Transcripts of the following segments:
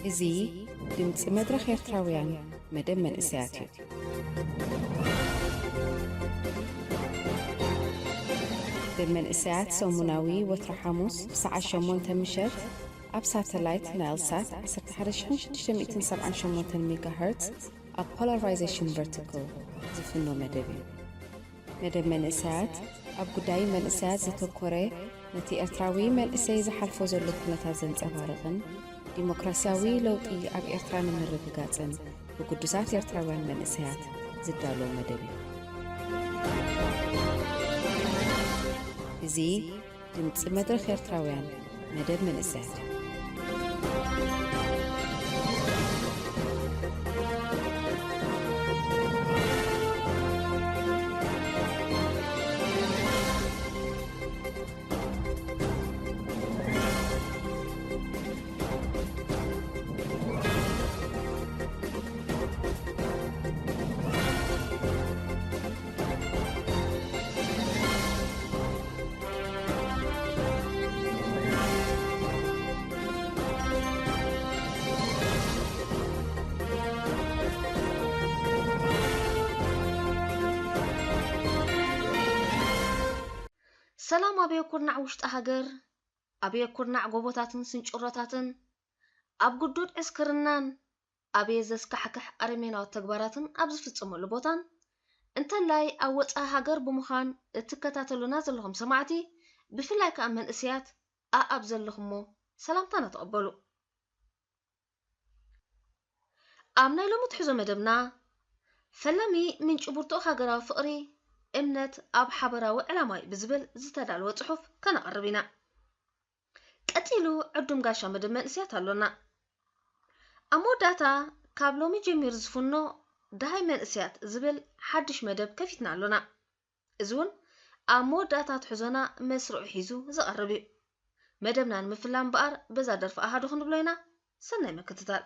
እዚ ድምጺ መድረኽ ኤርትራውያን መደብ መንእሰያት እዩ። መደብ መንእሰያት ሰሙናዊ ወትሩ ሓሙስ ብሰዓት ሸሞንተ ምሸት ኣብ ሳተላይት ናይልሳት ዓሰርተ ሓደ ሺሕ ሽዱሽተ ሚእትን ሰብዓን ሸሞንተን ሜጋሄርትዝ ኣብ ፖላራይዜሽን ቨርቲካል ዝፍኖ መደብ እዩ። መደብ መንእሰያት ኣብ ጉዳይ መንእሰያት ዘተኮረ፣ ነቲ ኤርትራዊ መንእሰይ ዝሓልፎ ዘሎ ኩነታት ዘንጸባርቕን ዲሞክራስያዊ ለውጢ ኣብ ኤርትራ ንምርግጋጽን ብግዱሳት ኤርትራውያን መንእሰያት ዝዳሎ መደብ እዩ። እዚ ድምጺ መድረኽ ኤርትራውያን መደብ መንእሰያት። ሰላም ኣብ የኩርናዕ ውሽጢ ሃገር፣ ኣብ የኩርናዕ ጎቦታትን ስንጭሮታትን፣ ኣብ ግዱድ ዕስክርናን፣ ኣብ ዘስካሕክሕ ኣረሜናዊ ተግባራትን ኣብ ዝፍጽመሉ ቦታን፣ እንተላይ ኣብ ወጻኢ ሃገር ብምዃን እትከታተሉና ዘለኹም ሰማዕቲ፣ ብፍላይ ከኣ መንእሰያት ኣኣብ ዘለኹሞ ሰላምታና ተቐበሉ። ኣብ ናይ ሎሚ ትሕዞ መደብና፣ ፈላሚ ምንጪ ብርቱዕ ሃገራዊ ፍቕሪ፣ እምነት ኣብ ሓበራዊ ዕላማ እዩ ብዝብል ዝተዳለወ ጽሑፍ ከነቕርብ ኢና። ቀጺሉ ዕዱም ጋሻ መደብ መንእሰያት ኣሎና። ኣብ መወዳእታ፣ ካብ ሎሚ ጀሚሩ ዝፍኖ ደሃይ መንእሰያት ዝብል ሓድሽ መደብ ከፊትና ኣሎና። እዚ እውን ኣብ መወዳእታ ትሕዞና መስርዑ ሒዙ ዝቐርብ እዩ። መደብና ንምፍላም እምበኣር በዛ ደርፊ ኣሃዱ ክንብሎ ኢና። ሰናይ ምክትታል።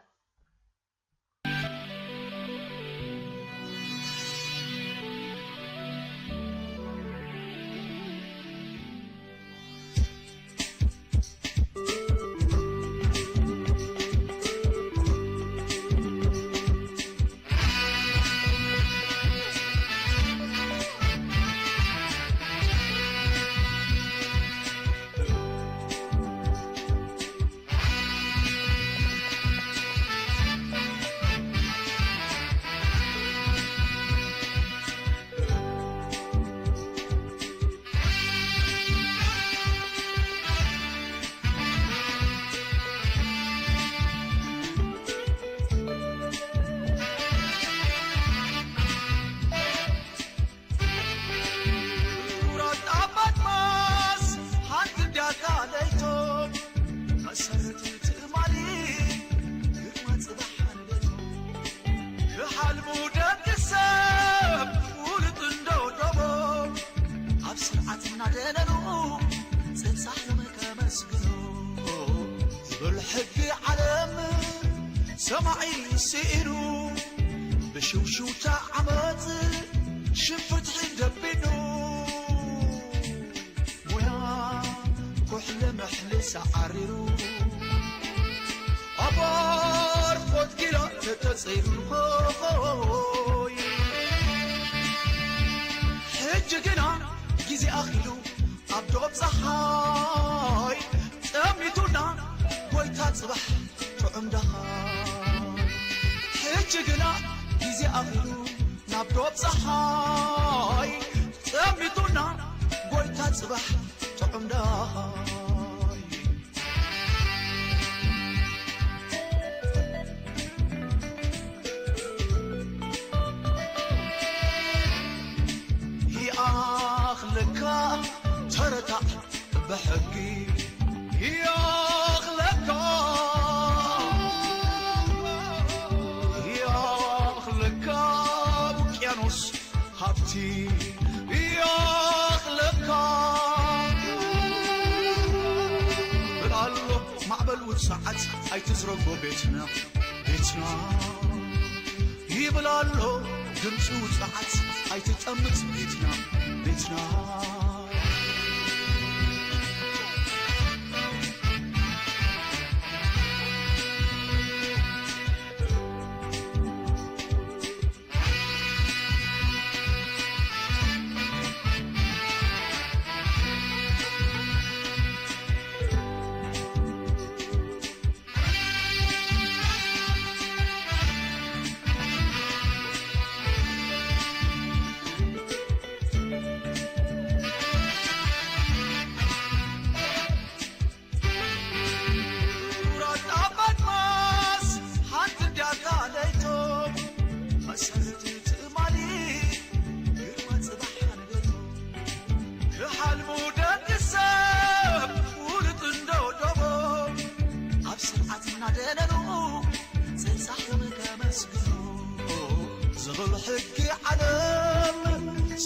ልቕል ሕጊ ዓለም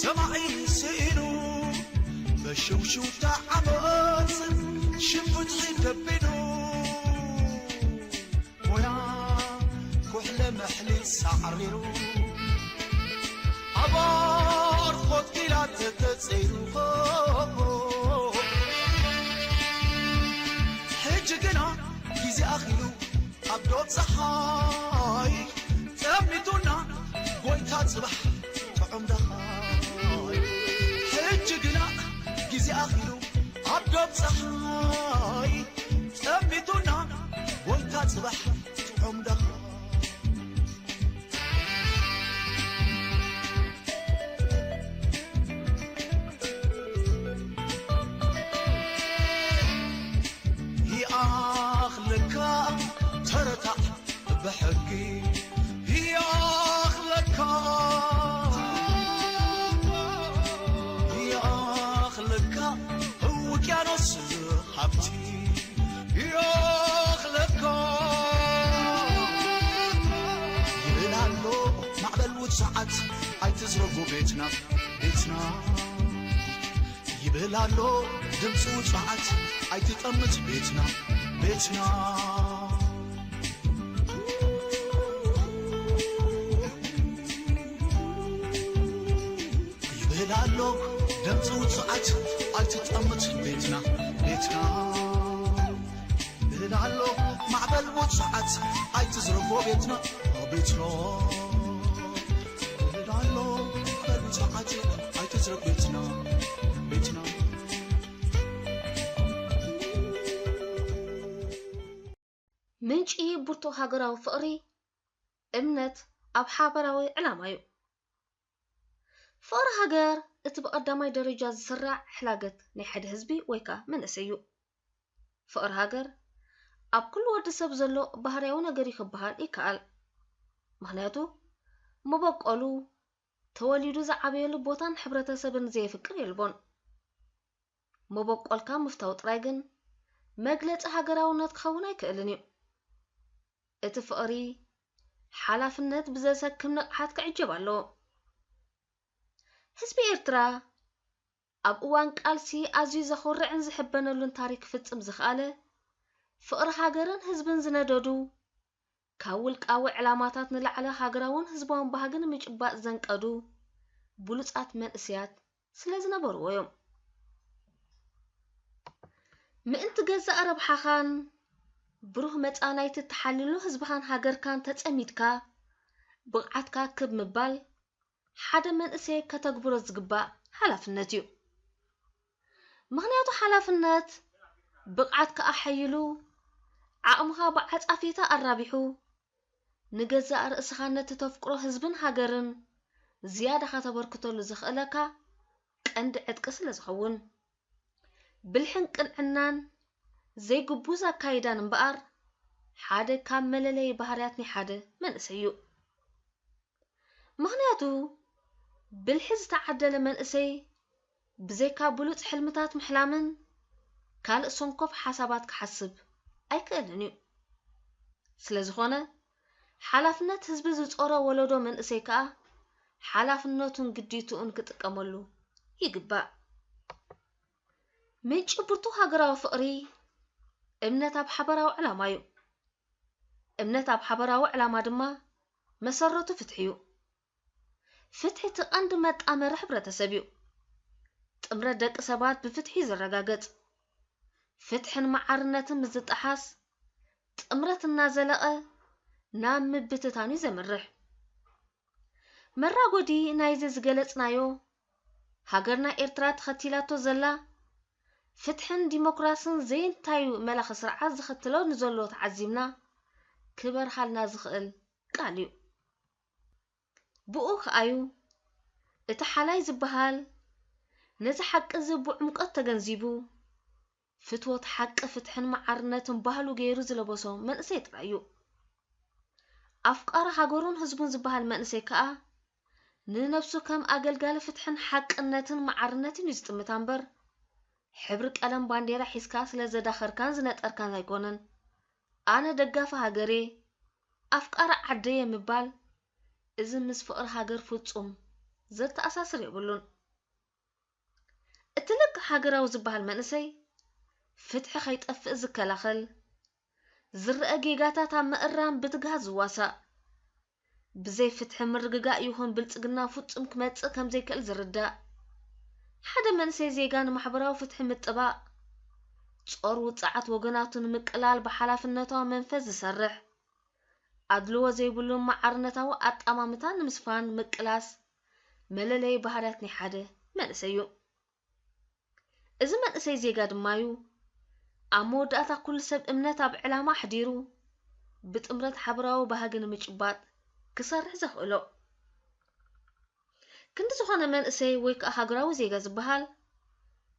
ሰማዒ ስኢኑ፣ በሽውሽውታ ዓመፅ ሽም ፍትሒ ደቢኑ፣ ሞያ ኩሕለ መሕሊል ሳዕሪሩ፣ ኣባር ኾትኪላ ተተፀይሩ። ሕጂ ግና ግዜ ኣኺሉ ኣብ ዶብ ፀሓይ ጠሚቱና ጎይታ ፅባሕ ጥዑም ደኻይ። ሕጂ ግና ግዜ ኣኺሉ ኣብ ዶብ ፀሓይ ጠሚቱና ጎይታ ፅባሕ ጥዑም ደኻይ። ይኣኽለካ ተረታዕ ብሕጊ ይኣኽለካ፣ ይኣኽለካ ውቅያኖስ ሃብቲ ይኣኽለካ። ይብል ኣሎ ማዕበል ውጽዓት ኣይትዝረጎ ቤትና፣ ቤትና ይብል ኣሎ ድምፂ ውፅዓት ኣይትጠምት ቤትና፣ ቤትና ይብል ኣሎ ድምፂ ውፅዓት ኣይትጠምት ቤትና፣ ቤትና ይብል ኣሎ ማዕበል ውፅዓት ኣይትዝረጎ ቤትና፣ ቤትና ይብል ኣሎ ማዕበል ውፅዓት ኣይትዝረጎ ቤትና፣ ቤትና። ምንጪ ብርቱዕ ሃገራዊ ፍቕሪ፣ እምነት ኣብ ሓበራዊ ዕላማ እዩ። ፍቕሪ ሃገር እቲ ብቐዳማይ ደረጃ ዝስራዕ ሕላገት ናይ ሓደ ህዝቢ ወይ ከኣ መንእሰይ እዩ። ፍቕሪ ሃገር ኣብ ኩሉ ወዲ ሰብ ዘሎ ባህርያዊ ነገር እዩ ክበሃል ይከኣል። ምኽንያቱ መበቆሉ፣ ተወሊዱ ዝዓበየሉ ቦታን ሕብረተሰብን ዘየፍቅር የልቦን። መበቆልካ ምፍታው ጥራይ ግን መግለጺ ሃገራውነት ክኸውን ኣይክእልን እዩ። እቲ ፍቕሪ ሓላፍነት ብዘሰክም ንቕሓት ክዕጀብ ኣለዎ። ህዝቢ ኤርትራ ኣብ እዋን ቃልሲ ኣዝዩ ዘኹርዕን ዝሕበነሉን ታሪክ ክፍጽም ዝኸኣለ፣ ፍቕሪ ሃገርን ህዝብን ዝነደዱ፣ ካብ ውልቃዊ ዕላማታት ንላዕሊ ሃገራውን ህዝባውን ባህጊ ንምጭባጥ ዘንቀዱ ብሉጻት መንእሰያት ስለ ዝነበርዎ እዮም። ምእንቲ ገዛእ ረብሓኻን ብሩህ መጻናይቲ እትሓልየሉ ህዝብኻን ሃገርካን ተጸሚድካ ብቕዓትካ ክብ ምባል ሓደ መንእሰይ ከተግብሮ ዝግባእ ሓላፍነት እዩ። ምኽንያቱ ሓላፍነት ብቕዓትካ ኣሐይሉ፣ ዓቕምኻ ብዓጻፌታ ኣራቢሑ፣ ንገዛእ ርእስኻን ነቲ ተፍቅሮ ህዝብን ሃገርን ዝያዳ ከተበርክተሉ ዘኽእለካ ቀንዲ ዕጥቂ ስለ ዝኸውን። ብልሕን ቅንዕናን ዘይግቡዝ ኣካይዳን እምበኣር ሓደ ካብ መለለዪ ባህርያት ናይ ሓደ መንእሰይ እዩ። ምኽንያቱ ብልሒ ዝተዓደለ መንእሰይ ብዘይካ ብሉጽ ሕልምታት ምሕላምን ካልእ ሰንኮፍ ሓሳባት ክሓስብ ኣይክእልን እዩ። ስለ ዝኾነ ሓላፍነት ህዝቢ ዝጾሮ ወለዶ መንእሰይ ከኣ ሓላፍነቱን ግዲትኡን ክጥቀመሉ ይግባእ። ምንጪ ብርቱዕ ሃገራዊ ፍቕሪ እምነት ኣብ ሓበራዊ ዕላማ እዩ። እምነት ኣብ ሓበራዊ ዕላማ ድማ መሰረቱ ፍትሒ እዩ። ፍትሒ እቲ ቀንዲ መጣመሪ ሕብረተሰብ እዩ። ጥምረት ደቂ ሰባት ብፍትሒ እዩ ዝረጋገጽ። ፍትሕን መዓርነትን ምስ ዝጠሓስ ጥምረት እናዘለቐ ናብ ምብትታን እዩ ዘምርሕ። መራጎዲ ናይዚ ዝገለጽናዮ ሃገርና ኤርትራ ተኸቲላቶ ዘላ ፍትሕን ዲሞክራስን ዘየንታዩ መላኺ ስርዓት ዝኸተሎ ንዘሎ ተዓዚብና ክበርሃልና ዝኽእል ቃል እዩ። ብኡ ከኣዩ እቲ ሓላይ ዝበሃል ነዚ ሓቂ እዚ ብዕምቆት ተገንዚቡ ፍትወት ሓቂ ፍትሕን መዓርነትን ባህሉ ገይሩ ዝለበሶ መንእሰይ ጥራይ እዩ። ኣፍቃሪ ሃገሩን ህዝቡን ዝበሃል መንእሰይ ከኣ ንነብሱ ከም ኣገልጋሊ ፍትሕን ሓቅነትን መዓርነትን እዩ ዝጥምታ እምበር ሕብሪ ቀለም ባንዴራ ሒዝካ ስለ ዘዳኸርካን ዝነጠርካን ኣይኮነን። ኣነ ደጋፊ ሃገርየ ኣፍቃሪ ዓደየ ምባል እዚ ምስ ፍቕሪ ሃገር ፍጹም ዘተኣሳስር የብሉን። እቲ ልክዕ ሃገራዊ ዝበሃል መንእሰይ፣ ፍትሒ ከይጠፍእ ዝከላኸል፣ ዝረኣ ጌጋታት ኣብ ምእራም ብትግሃት ዝዋሳእ፣ ብዘይ ፍትሒ ምርግጋእ ይኹን ብልጽግና ፍጹም ክመጽእ ከም ዘይክእል ዝርዳእ፣ ሓደ መንእሰይ ዜጋ ንማሕበራዊ ፍትሒ ምጥባቕ፣ ጾር ውጽዓት ወገናቱ ንምቅላል ብሓላፍነታዊ መንፈስ ዝሰርሕ፣ ኣድልዎ ዘይብሉን ማዕርነታዊ ኣጠማምታ ንምስፋን ምቅላስ መለለዪ ባህርያት ናይ ሓደ መንእሰይ እዩ። እዚ መንእሰይ ዜጋ ድማ እዩ ኣብ መወዳእታ ኩሉ ሰብ እምነት ኣብ ዕላማ ኣሕዲሩ ብጥምረት ሓበራዊ ባህጊ ንምጭባጥ ክሰርሕ ዘኽእሎ። ክንዲ ዝኾነ መንእሰይ ወይ ከኣ ሃገራዊ ዜጋ ዝበሃል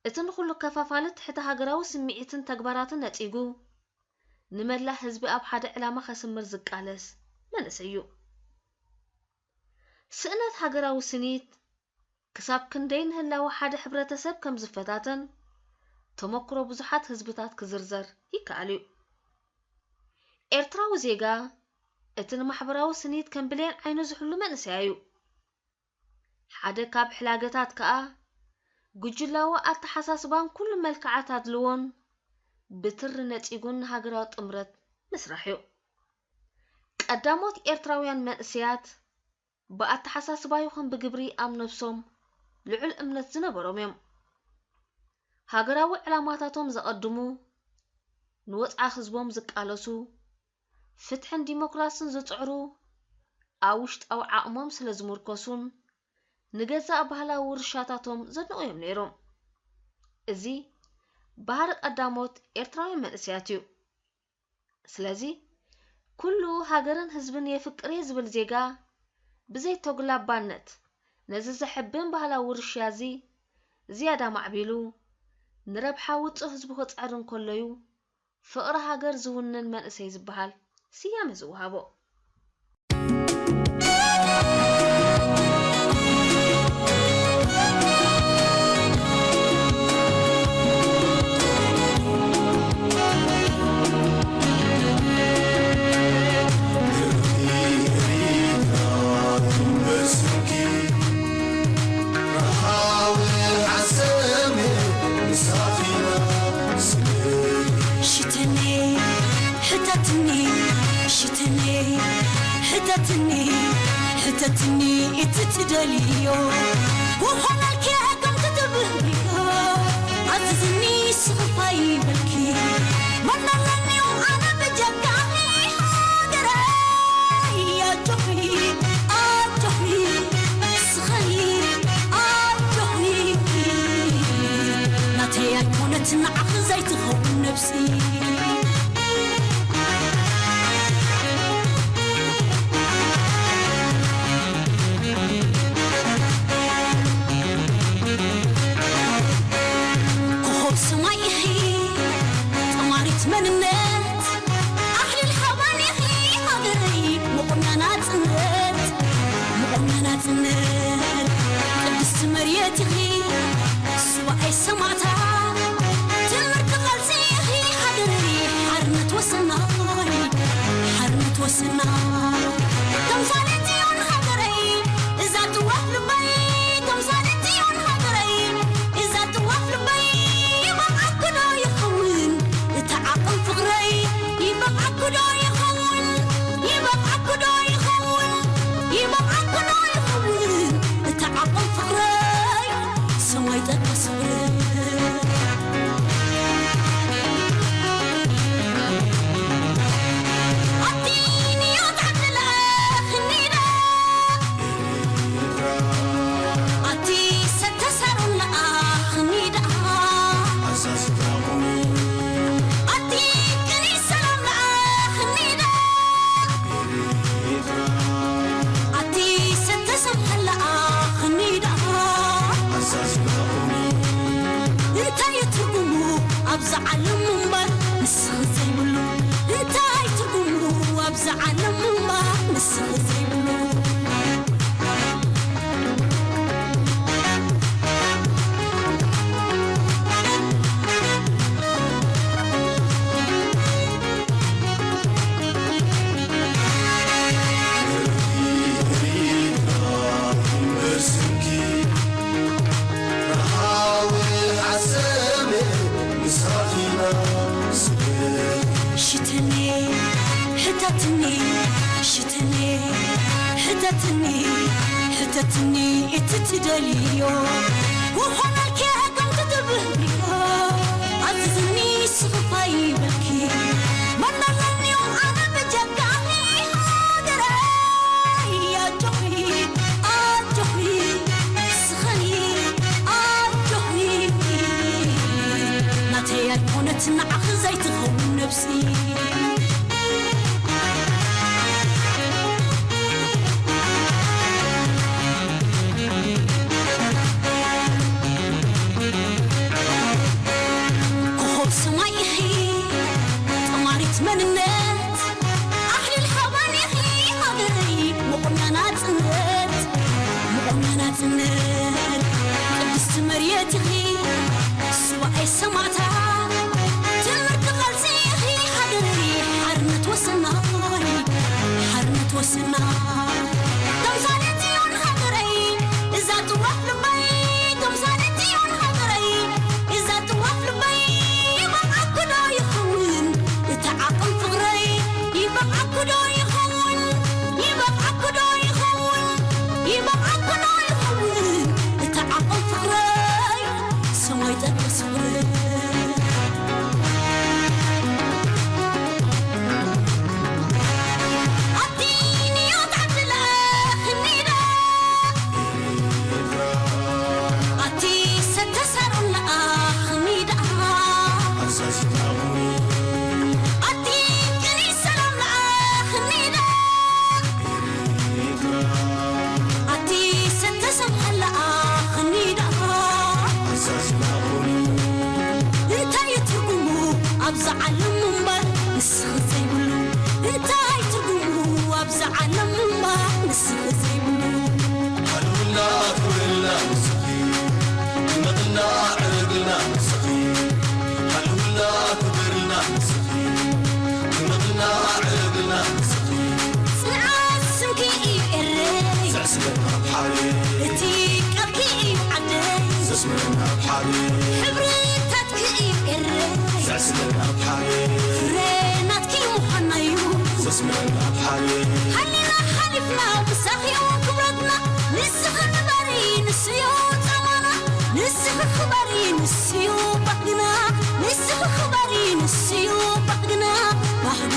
እቲ ንኹሉ ከፋፋሊ ትሕተ ሃገራዊ ስምዒትን ተግባራትን ነጺጉ ንመላእ ህዝቢ ኣብ ሓደ ዕላማ ከስምር ዝቃለስ መንእሰይ እዩ። ስእነት ሃገራዊ ስኒት ክሳብ ክንደይ ንህላወ ሓደ ሕብረተሰብ ከም ዝፈታተን ተመክሮ ብዙሓት ህዝብታት ክዝርዘር ይከኣል እዩ። ኤርትራዊ ዜጋ እቲ ንማሕበራዊ ስኒት ከም ብሌን ዓይኑ ዝሕሉ መንእሰያ እዩ። ሓደ ካብ ሕላገታት ከኣ ጉጅላዊ ኣተሓሳስባን ኩሉ መልክዓት ኣድልዎን ብትሪ ነጺጉን ንሃገራዊ ጥምረት ምስራሕ እዩ። ቀዳሞት ኤርትራውያን መንእሰያት ብኣተሓሳስባ ይኹን ብግብሪ ኣብ ነብሶም ልዑል እምነት ዝነበሮም እዮም። ሃገራዊ ዕላማታቶም ዘቐድሙ፣ ንወጽዓ ህዝቦም ዝቃለሱ፣ ፍትሕን ዲሞክራስን ዝጽዕሩ ኣብ ውሽጣዊ ዓቕሞም ስለ ዝምርኮሱን ንገዛእ ባህላዊ ውርሻታቶም ዘድንቑ እዮም ነይሮም። እዚ ባህሪ ቀዳሞት ኤርትራውያን መንእሰያት እዩ። ስለዚ ኩሉ ሃገርን ህዝብን የፍቅር እየ ዝብል ዜጋ ብዘይ ተጉላባነት ነዚ ዘሕብን ባህላዊ ውርሻ እዚ ዝያዳ ማዕቢሉ ንረብሓ ውጹእ ህዝቡ ክጽዕር እንከሎ እዩ ፍቕሪ ሃገር ዝውንን መንእሰይ ዝበሃል ስያመ ዝወሃቦ። ሽተኒ ሕተትኒ ሽተኒ ሕተትኒ ሕተትኒ እቲ ትደልዮ ክኾነልኪ ከም ትትብልዮ ኣዝዝኒ ስኽፋይ በልኪ መናለኒ ኣነ ብጀካኺ ሃገረይ ኣጆኺ ኣጆኺ ስኸኒ ኣጆኺ ናተይ ኣይኮነት ንዓኺ ዘይትኸውን ነብሲ ኮኾብ ሰማይ ኢኺ ጠማሪት መንነት ኣኽሊል ሓባን ኢኺ ሃገረይ መቖምያ ናጽነት መቖምያ ናጽነት ቅድስቲ መርየት ኢኺ ስዋኣይ ሰማእታት ትምህርቲ ቃልሲ ኢኺ ሃገረይ ሓርነት ወሰናይ ሓርነት ወሰናይ ተምሳሌት እዮን ሃገረይ እዛ ጥዋፍ ልበይ ተምሳሌት እዮን ሃገረይ እዛ ጥዋፍ ልበይ ይበቕዓኪ ዶ ይኸውን እቲ ዓቕን ፍቕረይ ይበቕዓኪ ዶ ይኸውን ይበቕዓኪ ዶ ይኸውን ይበቕዓኪ ዶ ይኸውን እቲ ዓቕን ፍቕረይ ሰማይ ጠቀስ ፍቕሪ ኣቲ ንዮ ተዓድለ ክኒዳ ኣቲ ሰተሳሮን ለኣኽኒ ደኣ ኣቲ ቅኒ ሰላም ለኣኽኒ ደኣ ኣቲ ሰተሰምሐ ለኣኽኒ ደኣ እንታይ እዩ ትርጉሙ ኣብዛ ዓለም ምንባር ንስኺ ዘይብሉ እንታይ ትርጉሙ ኣብዛ ዓለም ምንባር ንስኺ ዘይብሉ ትኒ ሕተትኒ እቲ ትደልዮ ክኾነልኪ ከም ትትብህዮ ኣዝዝኒ ስኽፋ ይበልኪ መናለኒዮ ኣነ ብጀካኺ ሃገረይ ኣጆኺ ኣጆኺ ስኸኒ ኣጆኺ ናተይ ኣይኮነት ንዓኺ ዘይትኸውን ነብሲ ኮኾብ ሰማይ ኢኺ ጠማሪት መንነት ኣኽሊል ሓባን ኢኺ ሃገረይ መቖምያ ናጽነት መቖምያ ናጽነት ቅድስቲ መርየት ኢኺ ስዋኣይ ሰማእታት ትምህርቲ ቃልሲ ኢኺ ሃገረይ ሓርነት ወሰናይ ሓርነት ወሰናይ ተምሳሌት ጽዮን ሃገረይ እዛ ጥዋፍ ልበይ ተምሳሌት ጽዮን ሃገረይ እዛ ጥዋፍ ልበይ ይበቕዓኩ ዶ ይኸውን እቲ ዓቕን ፍቕረይ ይበቕዓኩ ዶ ይኸውን ይበቕዓኩ ዶ ይኸውን ይበቕዓኩ ዶ ይኸውን እቲ ዓቕን ፍቕረይ ሰማይ ጠቀስ ፍቕረይ ኣቲ ንዮት ዓድለ ክኒዳ ኣቲ ሰተሳሮን ለኣኽኒ ደኣ ኣቲ ቅኒ ሰላም ለኣኽኒ ደኣ ኣቲ ሰተሰምሐ ለኣኽኒ ደኣ እንታይ እዩ ትርጉሙ ኣብዛ ዓለም ምንባር ንስኺ ዘይብሉ እንታይ ትርጉሙ ኣብዛ ዓለም ምንባር ንስኺ ዘይብሉ ሃልውና ክብርልና ንስኺ ድመቕልና ዕርግልና ንስኺ ሃልውና ክብርልና ንስኺ ድመቕልና ዕርግልና ንስኺ ጽንዓት ስምኪ እዩ ኤረይ ዘዕስለና ኣብ ሓደ እቲ ቃልኪ እዩ ዓደይ ዘስምረና ኣብ ሓደ ሕብርታትኪ እዩ ኤረይ ዘዕስለና ኣብ ሓደ ፍረ ናትኪ ምዃንና እዩ ዘስምረና ኣብ ሓደ ሃሊና ሓሊፍና ምሳኺ እዩ ክብረትና ንስኺ ንበሪ ንስዮ ጻማና ንስኺ ክበሪ ንስዮ ባህግና ንስኺ ክበሪ ንስዮ ባህግና ባህግና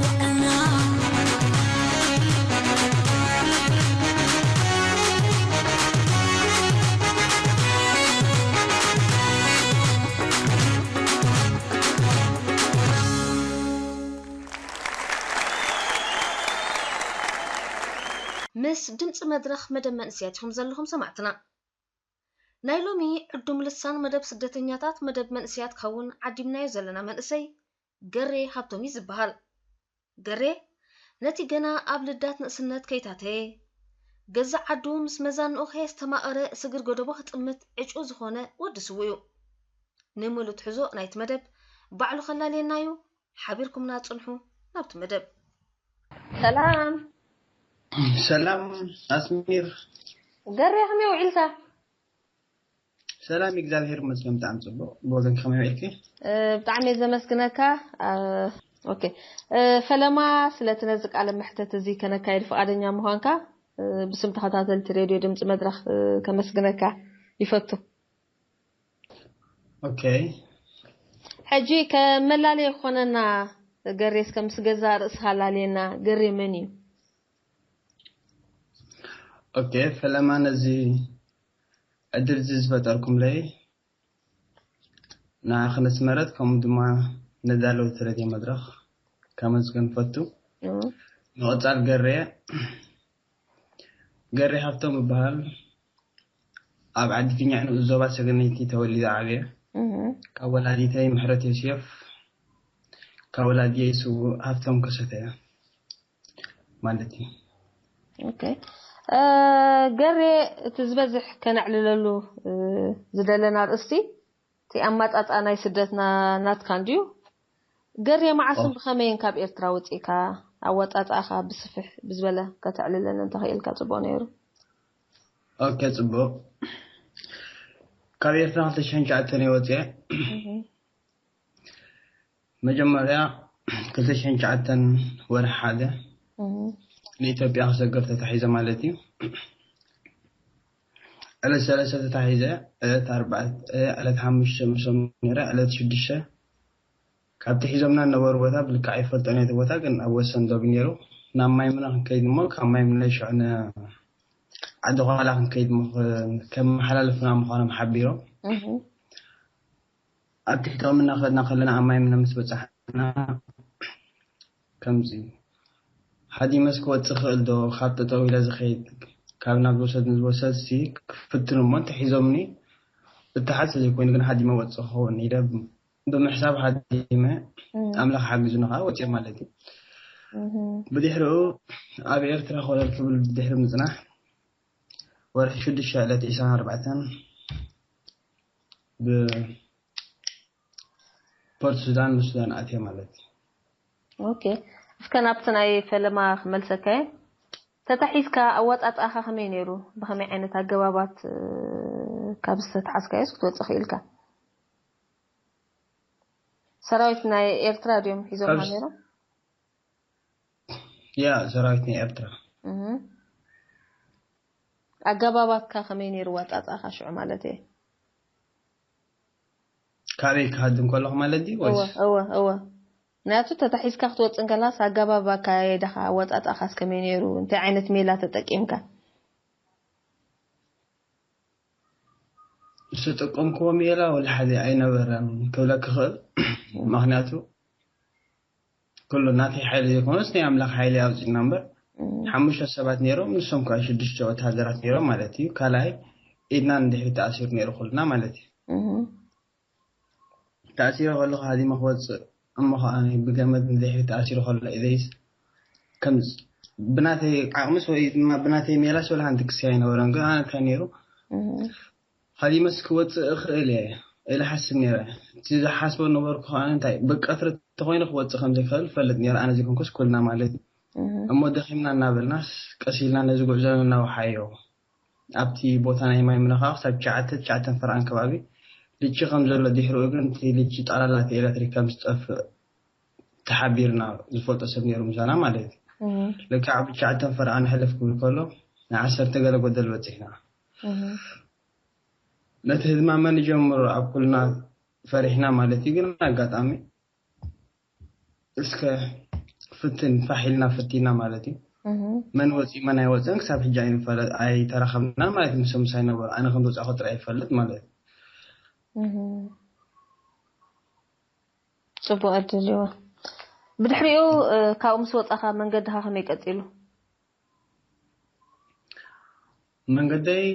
ውዕልና ምስ ድምፂ መድረኽ መደብ መንእሰያት ኢኹም ዘለኹም ሰማዕትና። ናይ ሎሚ ዕዱም ልሳን መደብ ስደተኛታት መደብ መንእሰያት ክኸውን ዓዲምናዮ ዘለና መንእሰይ ገሬ ሃብቶም እዩ ዝበሃል። ገሬ ነቲ ገና ኣብ ልዳት ንእስነት ከይታተየ ገዛእ ዓዱ ምስ መዛንኡ ከየስተማቐረ ስግር ጎደቦ ክጥምት ዕጩ ዝኾነ ወዲ ስዉእ እዩ። ንምሉእ ትሕዞ ናይቲ መደብ ባዕሉ ከላልየና እዩ። ሓቢርኩምና ጽንሑ። ናብቲ መደብ። ሰላም ሰላም ኣስሚር። ገሬ ከመይ ውዒልካ? ሰላም እግዚኣብሔር ይመስገን ብጣዕሚ ጽቡቕ። ብወገንኪ ከመይ ውዒልኪ? ብጣዕሚ እየ ዘመስግነካ። ኦኬ ፈለማ ስለቲ ነዚ ቃለ መሕተት እዚ ከነካየድ ፍቓደኛ ምዃንካ ብስም ተኸታተልቲ ሬድዮ ድምፂ መድረኽ ከመስግነካ ይፈቱ። ኦኬ ሕጂ ከመላለየ ክኾነና ገሬ እስከ ምስ ገዛእ ርእስኻ ኣላልየና። ገሬ መን እዩ? ኦኬ ፈለማ ነዚ ዕድል እዚ ዝፈጠርኩምለይ ንዓኺ ነስመረት፣ ከምኡ ድማ ነዳለውቲ ሬድዮ መድረኽ ከመስግን እፈቱ። ምቕጻል ገሬ፣ ገሬ ሃብቶም እበሃል። ኣብ ዓዲ ፊኛዕ ንኡስ ዞባ ሰገነይቲ ተወሊደ ዓብየ። ካብ ወላዲተይ ምሕረት ዮሴፍ፣ ካብ ወላዲየይ ስዉእ ሃብቶም ከሰተ ማለት እዩ። ኦኬ። ገሬ፣ እቲ ዝበዝሕ ከነዕልለሉ ዝደለና ኣርእስቲ እቲ ኣማጻጻ ናይ ስደትና ናትካ እንድዩ። ገሬ፣ መዓስን ብኸመይን ካብ ኤርትራ ወጺእካ? ኣወጻጻእኻ ብስፍሕ ብዝበለ ከተዕልለኒ እንተኽኢልካ ጽቡቕ ነይሩ። ኦኬ፣ ጽቡቕ። ካብ ኤርትራ ክልተ ሽሕን ትሽዓተን እየ ወጺኤ። መጀመርያ ክልተ ሽሕን ትሽዓተን ወርሒ ሓደ ንኢትዮጵያ ክሰግር ተታሒዘ ማለት እዩ። ዕለት ሰለስተ ተታሒዘ፣ ዕለት ኣርባዕተ፣ ዕለት ሓሙሽተ ምሶም ነይረ፣ ዕለት ሽዱሽተ ካብቲ ሒዞምና ነበሩ ቦታ ብልክዕ ኣይፈልጦን እቲ ቦታ ግን ኣብ ወሰን ዶብ ነይሩ። ናብ ማይምነ ክንከይድ እሞ ካብ ማይምነ ሽዑ ዓዲ ኳላ ክንከይድ ከመሓላልፍና ምዃኖም ሓቢሮም። ኣብ ትሕቶም እናኸድና ከለና ኣብ ማይምነ ምስ በጻሕና ከምዚ፣ ሃዲመስ ክወጽእ ክእል ዶ? ካብ ጠጠው ኢለ ዝኸይድ ካብ ናብ ዝወሰድ ንዝወሰድ ሲ ክፍትን እሞ እንተሒዞምኒ እተሓዝ ዘይኮይኑ ግን ሃዲመ ወጽእ ክኸውን ኢለ ብምሕሳብ ሃዲመ ኣምላኽ ሓጊዙ ንኸዓ ወጽእ ማለት እዩ። ብድሕሪኡ ኣብ ኤርትራ ኮለል ክብል ብድሕሪ ምጽናሕ ወርሒ ሽዱሽተ ዕለት ዕስራን ኣርባዕተን ብፖርት ሱዳን ንሱዳን ኣትየ ማለት እዩ። ኦኬ፣ እስከ ናብቲ ናይ ፈለማ ክመልሰካ እየ። ተታሒዝካ ኣወጻጽኣኻ ከመይ ነይሩ? ብኸመይ ዓይነት ኣገባባት ካብ ዝተተሓዝካዮስ ክትወጽእ ክኢልካ? ሰራዊት ናይ ኤርትራ ድዮም ሒዞምካ ነይሮም? ያ ሰራዊት ናይ ኤርትራ። ኣገባባትካ ከመይ ነይሩ ኣወጻጽኣኻ ሽዑ ማለት እየ? ካበይ ክሃድም ከለኹ ማለት ድዩ እወ ወይስ? እወ እወ ምክንያቱ ተታሒዝካ ክትወፅእ እንከላስ ኣገባብ ኣካያይዳኻ ኣወፃፃእኻስ ከመይ ነይሩ እንታይ ዓይነት ሜላ ተጠቂምካ? ዝተጠቀምክዎ ሜላ ወላ ሓደ ኣይነበረን ክብለክ ይኽእል። ምክንያቱ ኩሉ ናተይ ሓይሊ ዘይኮነስ ናይ ኣምላኽ ሓይሊ ኣውፅእና እምበር ሓሙሽተ ሰባት ነይሮም፣ ንሶም ከዓ ሽዱሽተ ወታሃደራት ነይሮም ማለት እዩ። ካልኣይ ኢድና ንድሕሪት ተኣሲሩ ነይሩ ኩልና ማለት እዩ። ተኣሲረ ከለኹ ሃዲመ ክወፅእ እሞ ከዓ ብገመድ ንድሕሪት ተኣሲሩ ከሎ ኢደይስ ከም ብናተይ ዓቕምስ ወይ ድማ ብናተይ ሜላስ ወላ ሓንቲ ክሲ ኣይነበረን። ግን ኣነ እንታይ ነይሩ ሃዲመስ ክወፅእ እኽእል እየ ኢለ ሓስብ ነይረ። እቲ ዝሓስቦ ነበርኩ ከዓ እንታይ ብቀትሪ ተኮይነ ክወፅእ ከም ዘይክእል ፈልጥ ነይረ። ኣነ ዘይኮንኩስ ኩልና ማለት እዩ። እሞ ደኺምና እናበልናስ ቀስ ኢልና ነዚ ጉዕዞ ነናውሓዮ። ኣብቲ ቦታ ናይ ማይ ምነኻ ክሳብ ትሽዓተ ትሽዓተን ፈርቓን ከባቢ ልቺ ከም ዘሎ ድሕሪኡ ግን እቲ ልቺ ጣላላት ኤሌክትሪክ ከም ዝጠፍእ ተሓቢርና ዝፈልጦ ሰብ ነይሩ ምሳና ማለት እዩ። ልክዕ ኣብ ትሽዓተን ፈርቓን ሕልፍ ክብል ከሎ ንዓሰርተ ገለ ጎደል በፂሕና። ነቲ ህድማ መን ይጀምሮ ኣብ ኩልና ፈሪሕና ማለት እዩ። ግን ኣጋጣሚ እስከ ፍትን ፋሕ ኢልና ፈቲና ማለት እዩ። መን ወፂኡ መን ኣይወፅእን ክሳብ ሕጂ ኣይንፈለ ኣይተራኸብና ማለት እዩ። ምሶም ምሳይ ነበሩ ኣነ ከም ዝወፃእኩ ጥራይ ይፈልጥ ማለት እዩ። ፅቡቅ ዕድል እዋ። ብድሕሪኡ ካብኡ ምስ ወፃኻ መንገድኻ ከመይ ቀፂሉ? መንገደይ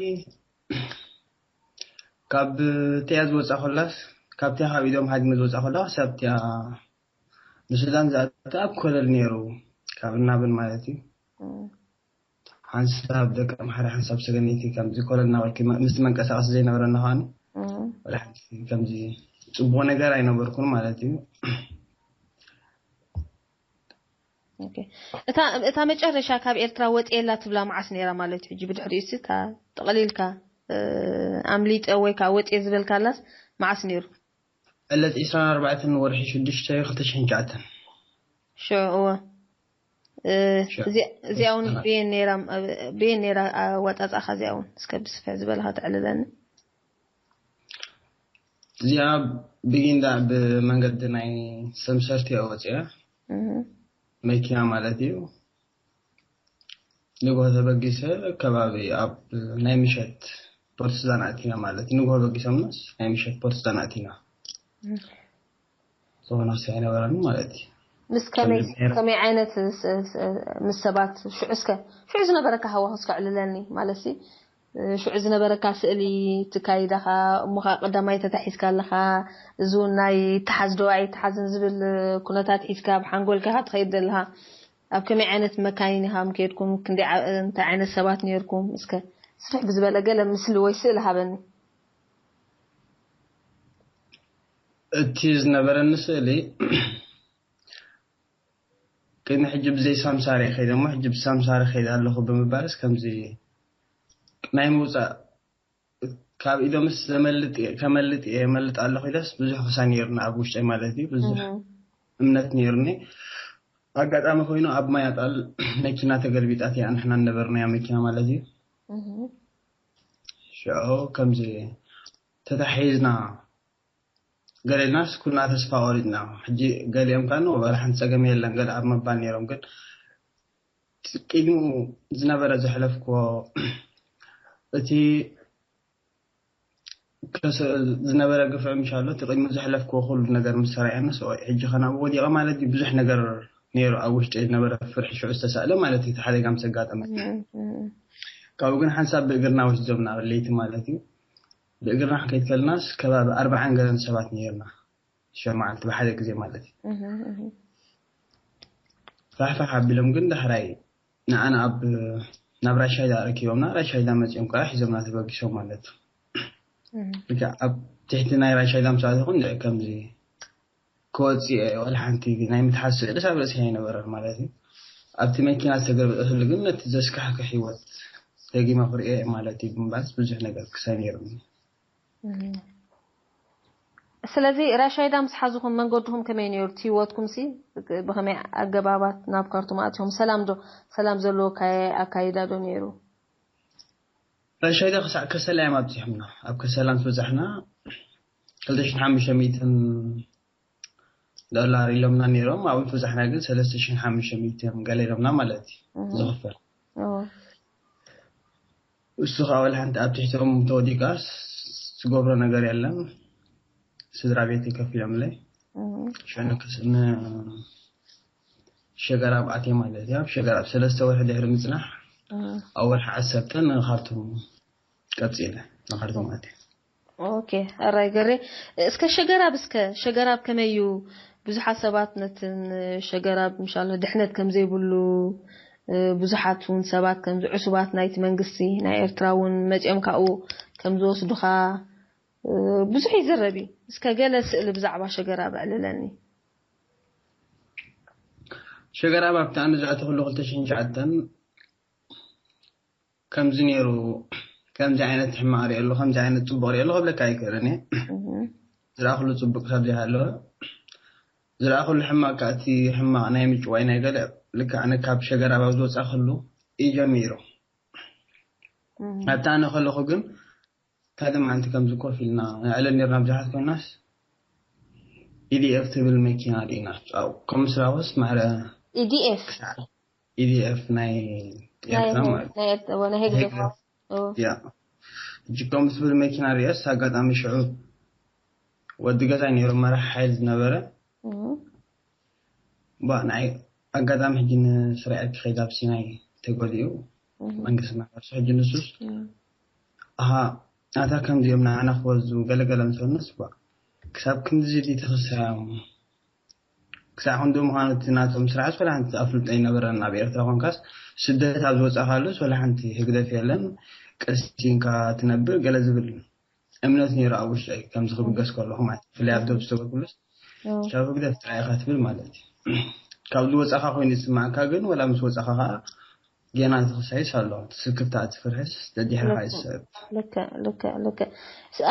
ካብ እቲያ ዝወፃ ኮላስ ካብቲያ ካብ ኢዶም ሃዲመ ዝወፃ ኮላ ክሳብ እቲያ ንሱዳን ዝኣተ ኣብ ኮለል ነይሩ ካብ እናብን ማለት እዩ። ሓንሳብ ደቂ ኣምሓራ ሓንሳብ ሰገነይቲ ከምዚ ኮለል እናበልኩ ምስቲ መንቀሳቀሲ ዘይነበረና ከዓኒ ወላ ሓንቲ ከምዚ ፅቡቅ ነገር ኣይነበርኩን ማለት እዩ። እታ መጨረሻ ካብ ኤርትራ ወፅየላ ትብላ መዓስ ነይራ ማለት እዩ? ሕጂ ብድሕሪኡ ሲ እታ ጠቕሊልካ ኣምሊጠ ወይ ከዓ ወፅየ ዝበልካላስ መዓስ ነይሩ? ዕለት ዕስራን ኣርባዕተን ወርሒ ሽዱሽተ ክልተ ሽሕን ትሽዓተን። ሽዑ እወ። እዚኣ እውን ብየን ነይራ ኣወፃፃእኻ እዚኣ እውን እስከ ብስፍሕ ዝበለ ከተዕልለኒ። እዚኣ ብጊንዳ ብመንገዲ ናይ ሰምሰርት እያ ወፂኣ መኪና ማለት እዩ። ንግሆ ተበጊሰ ከባቢ ኣብ ናይ ምሸት ፖርትዛን ኣቲና ማለት እዩ። ንግሆ በጊሶምናስ ናይ ምሸት ፖርትዛን ኣቲና። ዝኾነ ክሲ ኣይነበረን ማለት እዩ። ምስ ከመይ ከመይ ዓይነት ምስ ሰባት ሽዑ እስከ ሽዑ ዝነበረካ ሃዋሁስ ከዕልለኒ ማለት ሲ ሽዑ ዝነበረካ ስእሊ ትካይዳኻ እሞኻ ቀዳማይ ተታሒዝካ ኣለኻ። እዚ እውን ናይ ተሓዝዶ ኣይተሓዝን ዝብል ኩነታት ሒዝካ ብሓንጎልካ ትኸይድ ዘለኻ። ኣብ ከመይ ዓይነት መካይን ኢኻ ምከድኩም? ክንደይ እንታይ ዓይነት ሰባት ነርኩም? እስከ ስፍሕ ብዝበለ ገለ ምስሊ ወይ ስእሊ ሃበኒ። እቲ ዝነበረኒ ስእሊ ቅድሚ ሕጂ ብዘይ ሳምሳሪ ከይደ እሞ ሕጂ ብሳምሳሪ ከይደ ኣለኹ ብምባልስ ከምዚ ናይ ምውፃእ ካብ ኢዶምስ ዘመልጥ እየ ከመልጥ እየ የመልጥ ኣለኹ ኢለስ ብዙሕ ክሳ ነይርና ኣብ ውሽጠይ ማለት እዩ ብዙሕ እምነት ነይርኒ። ኣጋጣሚ ኮይኑ ኣብ ማይ ኣጣል መኪና ተገልቢጣት እያ ንሕና ነበርናያ መኪና ማለት እዩ። ሽዑ ከምዚ ተታሒዝና ገሌናስ ኩልና ተስፋ ቆሪጥና ሕጂ ገሊኦም ካኑ ዋላ ሓንቲ ፀገም የለን ገለ ኣብ መባል ነይሮም ግን ቅድሙ ዝነበረ ዘሕለፍክዎ እቲ ዝነበረ ግፍዕ ምሻሎ እቲ ቅድሙ ዘሕለፍክዎ ኩሉ ነገር ምስ ተራእየኒ ሰብኣይ ሕጂ ከ ናብኡ ወዲቐ ማለት እዩ ብዙሕ ነገር ነይሩ ኣብ ውሽጢ ዝነበረ ፍርሒ ሽዑ ዝተሳእለ ማለት እዩ እቲ ሓደጋ ምስ ኣጋጠመ ካብኡ ግን ሓንሳብ ብእግርና ወሲዶምና ለይቲ ማለት እዩ ብእግርና ክንከይድ ከለናስ ከባቢ ኣርባዓን ገለን ሰባት ነይርና ሽዑ መዓልቲ ብሓደ ግዜ ማለት እዩ ፋሕፋሕ ኣቢሎም ግን ዳሕራይ ንዓና ኣብ ናብ ራሻይዳ ረኪቦምና ራሻይዳ መፂኦም ከዓ ሒዞምና ተበጊሶም ማለት እዩ ኣብ ትሕቲ ናይ ራሻይዳ ምስ ኣተኹ እንድዒ ከምዚ ክወፅእ እየ ዋላ ሓንቲ ናይ ምትሓዝ ስእልስ ኣብ ርእሲ ኣይነበረን ማለት እዩ ኣብቲ መኪና ዝተገልበጠትሉ ግን ነቲ ዘስካሕክሕ ህይወት ደጊመ ክርእዮ እየ ማለት እዩ ብምባልስ ብዙሕ ነገር ክሳይ ነይሩኒ ስለዚ ራሻይዳ ምስ ሓዙኹም መንገድኹም ከመይ ነይሩ? እቲ ህይወትኩም ሲ ብኸመይ ኣገባባት ናብ ካርቱም ኣእትዮም? ሰላም ዶ ሰላም ዘለዎ ኣካይዳ ዶ ነይሩ? ራሻይዳ ክሳዕ ከሰላ እዮም ኣብፂሖምና። ኣብ ከሰላ ምስ በፃሕና ክልተ ሽሕን ሓሙሽተ ሚእትን ዶላር ኢሎምና ነይሮም። ኣብኡ ምስ በፃሕና ግን ሰለስተ ሽሕን ሓሙሽተ ሚእትን ገለ ኢሎምና ማለት እዩ ዝኽፈል። እሱ ከዓ ወላ ሓንቲ ኣብ ትሕቶም ተወዲቃ ዝገብሮ ነገር የለን። ስድራ ቤተይ ከፊሎምለይ። ሽዑ ንሸገራብ ኣትየ ማለት እዩ። ኣብ ሸገራብ ሰለስተ ወርሒ ድሕሪ ምፅናሕ ኣብ ወርሒ ዓሰርተ ንኻርቱም ቀፂለ። ንኻርቱም ኣትየ። ኦኬ ኣራይ ገሬ እስከ ሸገራብ እስከ ሸገራብ ከመይ እዩ? ብዙሓት ሰባት ነትን ሸገራብ ምሻሎ ድሕነት ከም ዘይብሉ ብዙሓት እውን ሰባት ከምዚ ዕሱባት ናይቲ መንግስቲ ናይ ኤርትራ እውን መፂኦም ካብኡ ከም ዝወስዱኻ ብዙሕ ይዝረብ እዩ። እስከ ገለ ስእሊ ብዛዕባ ሸገራብ ኣዕልለኒ። ሸገራብ ኣብቲ ኣነ ዝኣተኹሉ ክልተ ሽሕን ትሽዓተን ከምዚ ነይሩ ከምዚ ዓይነት ሕማቕ ሪኦ ኣሎ ከምዚ ዓይነት ፅቡቕ ሪኦ ኣሎ ክብለካ ኣይክእልን እየ ዝረኣኽሉ ፅቡቅ ካብ ዘይሃለወ ዝረኣኽሉ ሕማቕ ከዓ እቲ ሕማቕ ናይ ምጭዋይ ናይ ገለ ልክዕ ኣነ ካብ ሸገራብ ኣብ ዝወፃእኽሉ እዩ ጀሚሩ ኣብታ ኣነ ከለኹ ግን ታደ መዓንቲ ከምዚ ኮፍ ኢልና ንዕለል ነርና ብዙሓት ኮይናስ ኢዲኤፍ ትብል መኪና ርኢና ከም ምስራወስ ማዕረ ኢዲኤፍ ኢዲኤፍ ናይ ኤርትራ ማለት ናይ ኤርትራ ናይ ህግደፍ ያ እጅ ከም ትብል መኪና ርያስ ኣጋጣሚ ሽዑ ወዲ ገዛይ ነይሩ መራሕ ሓይል ዝነበረ ባ ንዓይ ኣጋጣሚ ሕጂ ንስራኤል ክኸይድ ኣብ ሲናይ ተጎዲኡ መንግስትና ከርሱ ሕጂ ንሱስ ኣሃ ኣታ ከምዚኦም ንዓና ክወዙ ገለገለ ምስ በልናስ ባ ክሳብ ክንድዚ ድዩ ተኸስራዮም ክሳዕ ክንዲ ምዃኑ እቲ ናቶም ስራሕስ ወላ ሓንቲ ኣፍልጦ ኣይነበረን ኣብ ኤርትራ ኮንካስ ስደት ኣብ ዝወፃእካሉስ ወላ ሓንቲ ህግደፍ የለን ቀሲንካ ትነብር ገለ ዝብል እምነት ነይሩ ኣብ ውሽጠይ ከምዚ ክብገስ ከለኹ ማለት ብፍላይ ኣብ ዶብ ዝተበልኩሉስ ካብ ህግደፍ ጥራይ ኢኻ ትብል ማለት እዩ ካብ ዝወፃእካ ኮይኑ ዝስማዕካ ግን ወላ ምስ ወፃእካ ከዓ ጌና እቲ ክሳይስ ኣሎ እቲ ስክፍታ እቲ ፍርሕስ ደድሕርካ ይስዕብ ልክዕ ልክዕ ልክዕ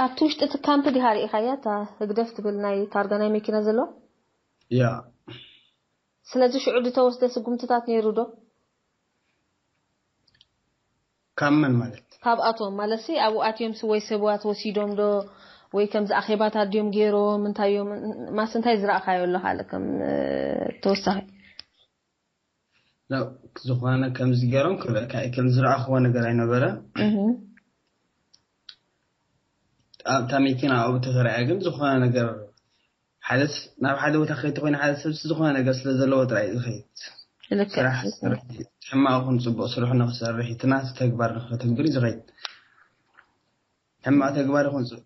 ኣብቲ ውሽጢ እቲ ካምፕ ዲኻ ርኢኻያ እታ ህግደፍ ትብል ናይ ታርጋ ናይ መኪና ዘሎ ያ ስለዚ ሽዑ ዝተወስደ ስጉምትታት ነይሩ ዶ ካብ መን ማለት ካብኣቶም ማለት ሲ ኣብኡ ኣትዮም ሲ ወይ ሰባት ወሲዶም ዶ ወይ ከምዚ ኣኼባታት ድዮም ገይሮም እንታይ እዮም ማስ እንታይ ዝረእካዮ ኣሎ ካልእ ከም ተወሳኺ ዝኾነ ከምዚ ገይሮም ክብለካ ኣይክእል ዝረኣኽዎ ነገር ኣይነበረ ኣብታ መኪና ኣብኡ ተተረኣየ ግን ዝኾነ ነገር ሓደ ናብ ሓደ ቦታ ከይድ ተኮይኑ ሓደ ሰብ ዝኾነ ነገር ስለ ዘለዎ ጥራይ እዩ ዝኸይድ። ስራሕ ስራሕ፣ ሕማቕ ይኹን ጽቡቕ ስርሑ ንክሰርሕ እዩ፣ እቲ ናቱ ተግባር ንክተግብር እዩ ዝኸይድ። ሕማቕ ተግባር ይኹን ጽ-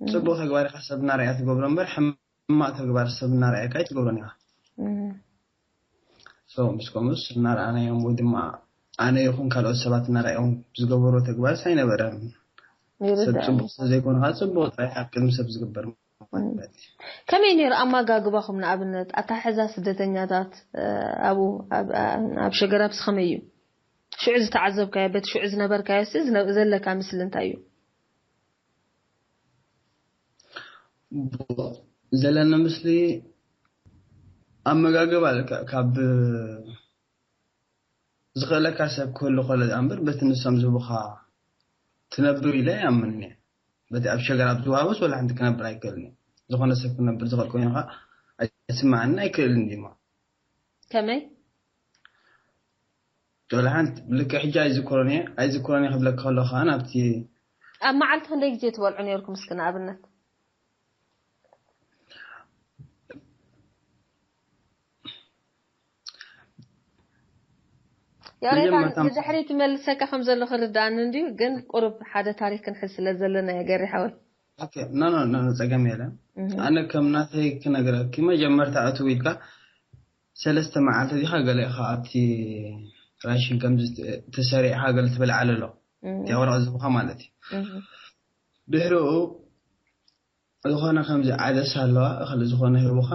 ጽቡቕ ተግባር ኢኻ ሰብ እናረኣያ ትገብሮ እምበር፣ ሕማቕ ተግባር ሰብ እናረኣየካ ኣይትገብሮን ኢኻ። ሶ ምስ ከምኡስ እናረኣናዮም ወይ ድማ ኣነ ይኹን ካልኦት ሰባት እናረኣዮም ዝገበርዎ ተግባርስ ኣይነበረን። ሰብ ይርዳእ። ጽቡቕ ስለ ዘይኮነ ከዓ ጽቡቕ ጥራይ ኣብ ቅድሚ ሰብ ዝግበር ማለት እዩ። ከመይ ነይሩ ኣመጋግባኹም? ንኣብነት ኣተሓሕዛ ስደተኛታት ኣብኡ ኣብ ሸገራብስ ከመይ እዩ? ሽዑ ዝተዓዘብካዮ፣ በቲ ሽዑ ዝነበርካዮ ሲ ዘለካ ምስሊ እንታይ እዩ? ዘለኒ ምስሊ ኣመጋግባ ካብ ዝኽእለካ ሰብ ክህሉ ከሎ እምበር በቲ ንሶም ዝህቡኻ ትነብር ኢለ ኣይኣምንን እየ። በቲ ኣብ ሸገር ኣብ ዝወሃቦስ ወላ ሓንቲ ክነብር ኣይክእልን እየ። ዝኾነ ሰብ ክነብር ዝኽእል ኮይኑ ከዓ ኣይስምዓንን ኣይክእልን ድማ። ከመይ? ወላ ሓንቲ ልክዕ ሕጂ ኣይዝክሮን እየ። ኣይዝክሮን እየ ክብለካ ከሎ ከዓ ናብቲ ኣብ መዓልቲ ክንደይ ግዜ ትበልዑ ነይርኩም እስኪ ንኣብነት? ያሬዳ ንድሕሪት ይመልሰካ ከም ዘሎ ክርዳእኒ እንድዩ፣ ግን ቁሩብ ሓደ ታሪክ ክንሕዝ ስለ ዘለና እየ ገሪ ሓወይ። ኖ ኖ ኖ ጸገም የለን። ኣነ ከም ናተይ ክነግረኪ፣ መጀመርታ እትው ኢልካ ሰለስተ መዓልቲ ዲኻ ገለ ኢኻ ኣብቲ ራሽን ከምዚ ተሰሪዕኻ ገለ ትበልዓሉ ኣሎ። እቲ ወረቐት ዝህቡኻ ማለት እዩ። ድሕሪኡ ዝኾነ ከምዚ ዓደስ ኣለዋ፣ እኽሊ ዝኾነ ሂቡኻ፣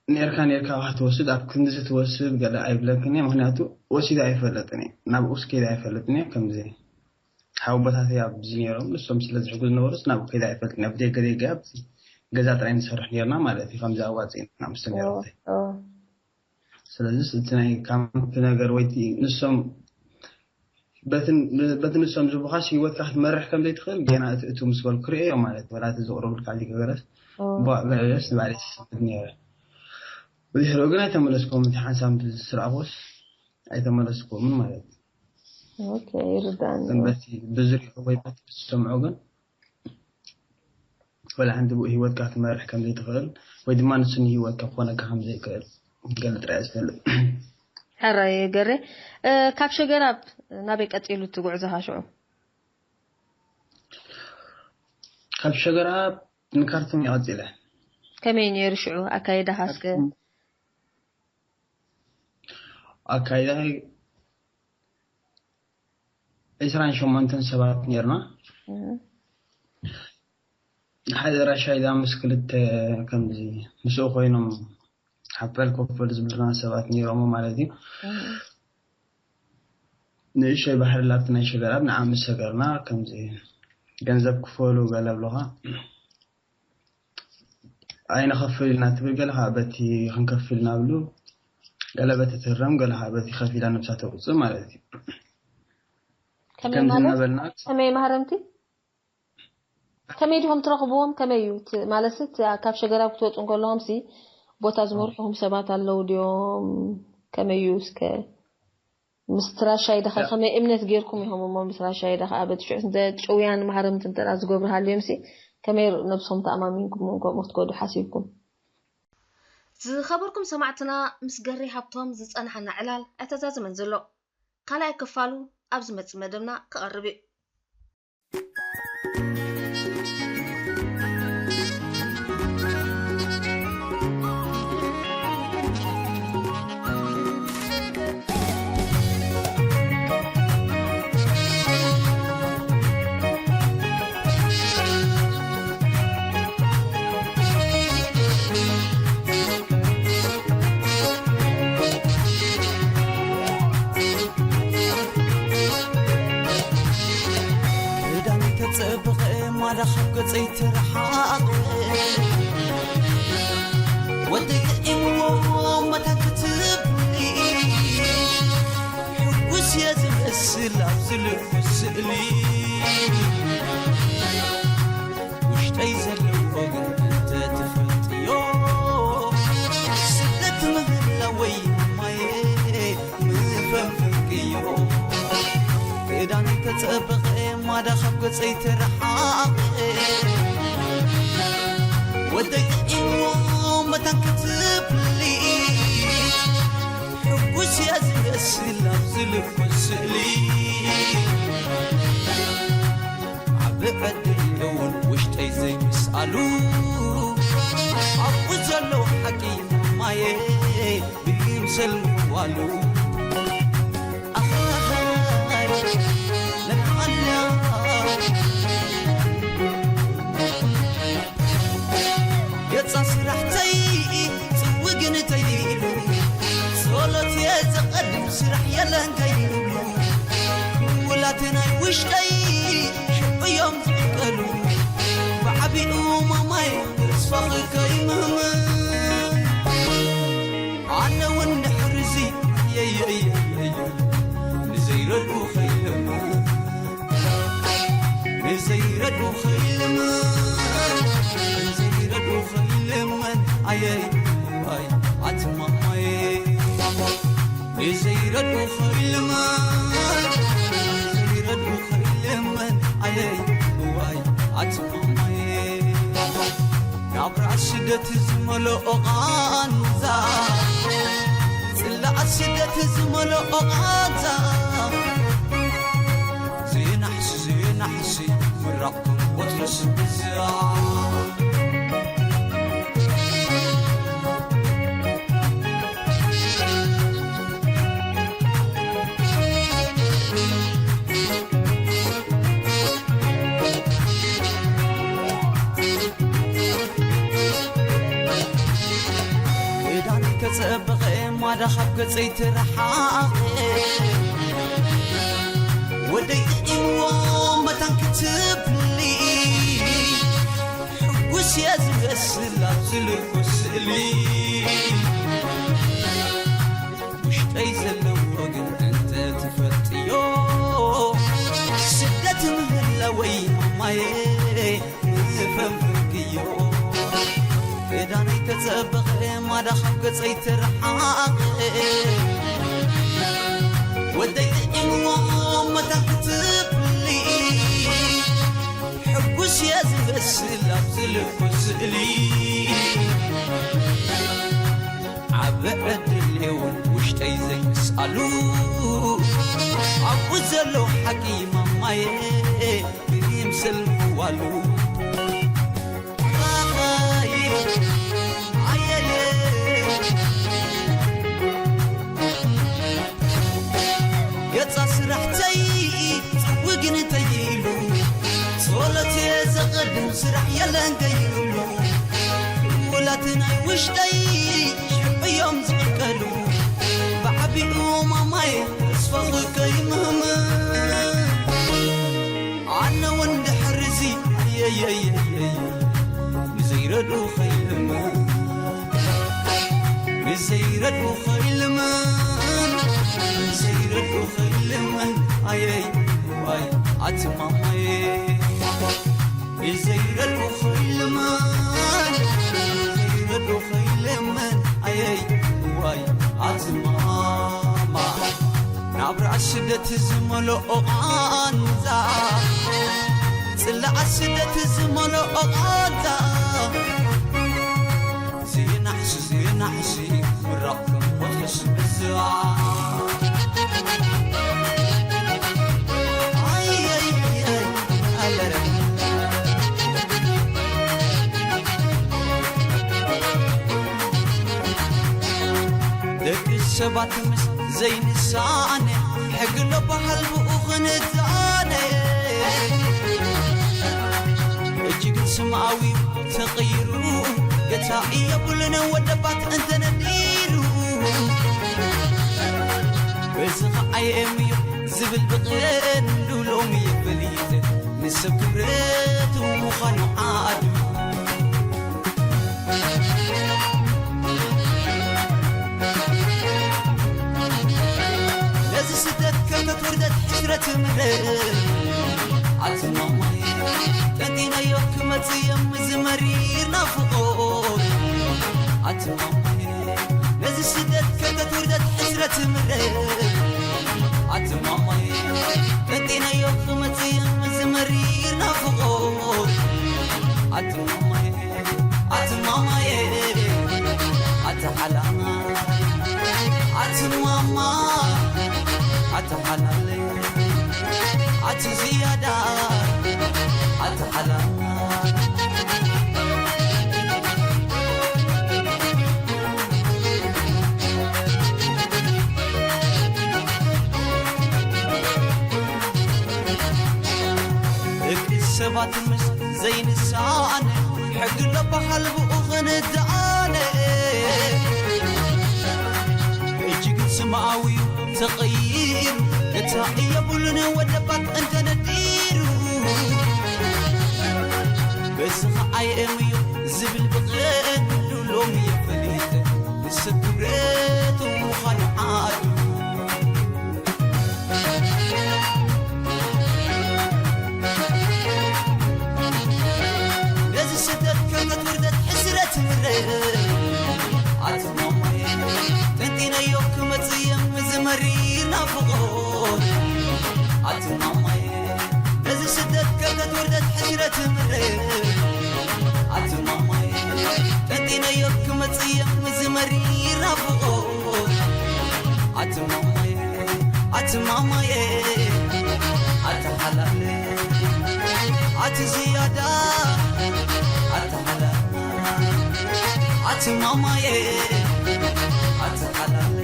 ኔርካ ኔርካ ክትወስድ፣ ኣብ ክንድዚ ትወስድ ገለ ኣይብለክን እየ፣ ምኽንያቱ ወሲደ ኣይፈልጥን እየ፣ ናብኡስ ከይደ ኣይፈልጥን እየ። ከምዚ ሓወቦታተይ ኣብዚ ነይሮም፣ ንሶም ስለ ዝሕግዙ ነበሩስ ናብኡ ከይደ ኣይፈልጥን እየ። ኣብ ደገ ደገ ኣብዚ ገዛ ጥራይ ንሰርሕ ኔርና ማለት እዩ፣ ከምዚ ኣዋፂእና ምስ ነይሮም። ስለዚ እቲ ናይ ካምፕ ነገር ወይ እቲ ንሶም በቲ ንሶም ዝቡኻስ ሂወትካ ክትመርሕ ከም ዘይትኽእል ጌና እቲ እቱ ምስ በልኩ ክርእዮ ማለት ወላ እቲ ዝቕርብልካ ሊቀ ገረስ ቧእ ገረስ ንባዕለይ ስስምት ነይረ። ብድሕሪኡ ግን ኣይተመለስኩም እቲ ሓንሳብ ዝስራእኩስ ኣይተመለስኩምን ማለት ኦኬ ይርዳኒ። ግን በቲ ብዝሪኦ ወይ በቲ ዝሰምዖ ግን ወላ ሓንቲ ብኡ ሂወትካ ክትመርሕ ከም ዘይትኽእል ወይ ድማ ንሱ ንሂወትካ ክኾነካ ከም ዘይክእል ገለ ጥራይ ዝፈልጥ። ሕራይ ገሬ፣ ካብ ሸገራብ ናበይ ቀጺሉ እቲ ጉዕዞኻ ሽዑ? ካብ ሸገራብ ንካርቱም እየ ቀጺለ። ከመይ ነይሩ ሽዑ ኣካይዳኻ እስከ? ኣካይዳ ዒስራን ሸሞንተን ሰባት ነርና። ሓደ ራሻይዳ ምስ ክልተ ከምዚ ምስኡ ኮይኖም ሓፈል ኮፈል ዝብሉና ሰባት ነይሮሞ ማለት እዩ። ንእሽተይ ባሕሪ ላብቲ ናይ ሸገራብ ንዓ ምስ ሰገርና ከምዚ ገንዘብ ክፈሉ ገለ ብሎኻ ኣይንኸፍል ኢና ትብል፣ ገለ ከዓ በቲ ክንከፍል ኢና ብሉ፣ ገለ በቲ ትህረም፣ ገለ ከዓ በቲ ከፊላ ነብሳ ተውፅእ ማለት እዩ። ከመይ ማለት ከመይ ማህረምቲ ከመይ ዲኹም ትረኽብዎም? ከመይ እዩ ማለት ካብ ሸገራብ ክትወፁ እንከለኹም ሲ ቦታ ዝመርሑኹም ሰባት ኣለዉ ድዮም? ከመይ እዩ እስከ ምስ ትራሻይ ደኻ ከመይ እምነት ጌርኩም ኢኹም እሞ ምስ ራሻይ ደኻ በቲ ሽዑ እንተ ጭውያን ማህረምቲ እንተ ዝገብሩ ሃልዮም ሲ ከመይ ነብሶም ተኣማሚንኩም እውን ከምኡ ክትከዱ ሓሲብኩም? ዝኸበርኩም ሰማዕትና ምስ ገሬ ሃብቶም ዝጸናሕና ዕላል ኣይተዛዘመን ዘሎ። ካልኣይ ክፋሉ ኣብ ዝመጽእ መደብና ክቐርብ እዩ። ክዳን ተጸብቐ ማዳ ካብ ገጸይ ትርሓቕ ወደይ እሞ መታን ክትብሊ ሕጉስ እየ ዝመስል ኣብ ዝልብ ስእሊ ውሽጠይ ዘለዎ ግን እንተትፈልጥዮ ስደት ምህላወይ ማየ ምፈንፍንክዮ ክዳን ተጸበቐ ማዳ ካብ ገጸይ ተረሓቐ ወደይ ጥዒሞ መታን ክትብሊ፣ ሕጉስ እየ ዝመስል ኣብዚ ልኩን ስእሊ። ዓቢ ዕድል እውን ውሽጠይ ዘይምስኣሉ፣ ኣብኡ ዘሎ ሓቂ ማየ ብይምሰል ምዋሉ። ኣኻኻይ ለማላ ገጻ ስራሕተይ ጽውግን ተይሉ፣ ጸሎት እየ ዘቐድም ስራሕ የለን ከይብሉ፣ ውላተ ናይ ውሽጠይ ሽዑ እዮም ዝቕቀሉ። ብዓቢኡ ማማይ ተስፋኺ ከይምህምን፣ ኣነ እውን ድሕርዚ የየየየየ ንዘይረድኡ ከይለምን፣ ንዘይረድኡ ከይለምን፣ ንዘይረድኡ ከይለምን፣ ኣየይ ዋይ ኣቲ ማማየ። ንዘይረድኡ ከይለምን፣ ንዘይረድኡ ከይለምን፣ ኣየይ ዋይ ኣቲ ማማየ። ናብራ ስደት ዝመልኦ ቓንዛ፣ ጽላእ ስደት ዝመልኦ ቓንዛ፣ ዘይናሕሲ ዘይናሕሲ ምራቕ ወትርስ ብዛ። ክዳን ከጸበቐ ማዳ ካብ ገጸይ ትረሓቐ። ወደይ ጥዒምዎ መታን ክትብሊ፣ ሕጉስ እየ ዝመስል ኣብዚ ልኩ ስእሊ። ውሽጠይ ዘለዎ ግን እንተ ትፈልጥዮ፣ ስደት ምህላወይ ማማየ ምፈንፍንክዮ። ክዳነይ ተጸበቐ ማዳ ካብ ገጸይ ተረሓቐ። ወደይ ጥዒምዎ መታን ክትብሊ፣ ሕጉስ እየ ዝመስል ኣብዚ ልኩ ስእሊ። ዓቢ ዕድል እውን ውሽጠይ ዘይምስኣሉ፣ ኣብኡ ዘሎ ሓቂ ማማየ ይምስል ምዋሉ። ኣኻይ ኣየየ ገጻ ስራሕተይ ጽውግን ተይሉ፣ ጸሎት እየ ዘቐድም ስራሕ የለን ከይብሉ፣ ውላት ናይ ውሽጠይ ሽዑ እዮም ዝቕልቀሉ። ብዓቢኡ ማማይ ተስፋኺ ከይምህምን፣ ኣነ እውን ድሕርዚ የየየየየ ንዘይረድኡ ከይልምን፣ ንዘይረድኡ ከይልምን፣ ንዘይረድኡ ከይልምን፣ ኣየይ ዋይ ኣቲ ማማየ። ንዘይረድኡ ከይልምን፣ ንዘይረድኡ ከይልምን፣ ኣየይ ዋይ ኣቲ ማማ። ናብራ ስደት ዝመልኦ ቃንዛ፣ ጽላኣ ስደት ዝመልኦ ቃንዛ፣ ዘይናሕሲ ዘይናሕሲ ምራቕ ከም ቆጽሊ ስብዛ። ኣየየየ ኣለረ። ደቂ ሰባት ምስ ዘይንሳነ፣ ሕጊ ኣሎ በሃል ብኡ ክንዛነ። እጅግን ስምኣዊ ተቐይሩ፣ ገታ የብሉን ወደባት እንተነዲሩ። በዚ ኸዓ የእምዮ ዝብል ብቐንዱ ሎሚ የፈሊጥ፣ ንሰብ ክብረት ምዃኑ ዓዱ። ነዚ ስደት ከርተት ውርደት ሕስረት ምረት፣ ኣቲ ማማይ፣ ጠንጢነዮ ክመጽእ እዮም እዚ መሪር ናፍቖት። ኣቲ ማማይ፣ ነዚ ስደት ከርተት ውርደት ሕስረት ምረት፣ ኣቲ ማማይ፣ ጠንጢነዮ ክመጽእ እዮም እዚ መሪር ናፍቖት። ኣቲ ማማይ፣ ማማዬ ኣቲ ሓላል ኣቲ ማማ ኣቲ ሓላል ኣቲ ዝያዳ ኣቲ ሓላል ደቂ ሰባት ምስ ዘይንሳነ ሕጊ ለባሃል ብኡ ክንደኣነ ሕጂ ግን ስማዊ ተቐይሩ እታ የብሉን ወደባት እንተነዲሩ በዚ ኸዓይ እምዩ ዝብል ብቐንዱ ሎሚ የፈሊጠ ንሰብ ክብረቱ ምዃኑ ዓዱ ነዚ ስደት ከርተት ውርደት ሕስረት ምረ ኣቲ ማማየ ጠንጢነዮ ክመጽእ እየ እዚ መሪር ናፍቖት ኣቲ ማማየ ነዚ ስደት ከርተት ውርደት ሕስረት ምረ ኣቲ ማማየ ጠንጢነዮ ክመጽእ እየ እዚ መሪር ናፍቖት ኣቲ ማማየ ኣቲ ማማየ ኣቲ ሓላለ ኣቲ ዝያዳ ኣቲ ሓላለ ኣቲ ማማየ ኣቲ ሓላለ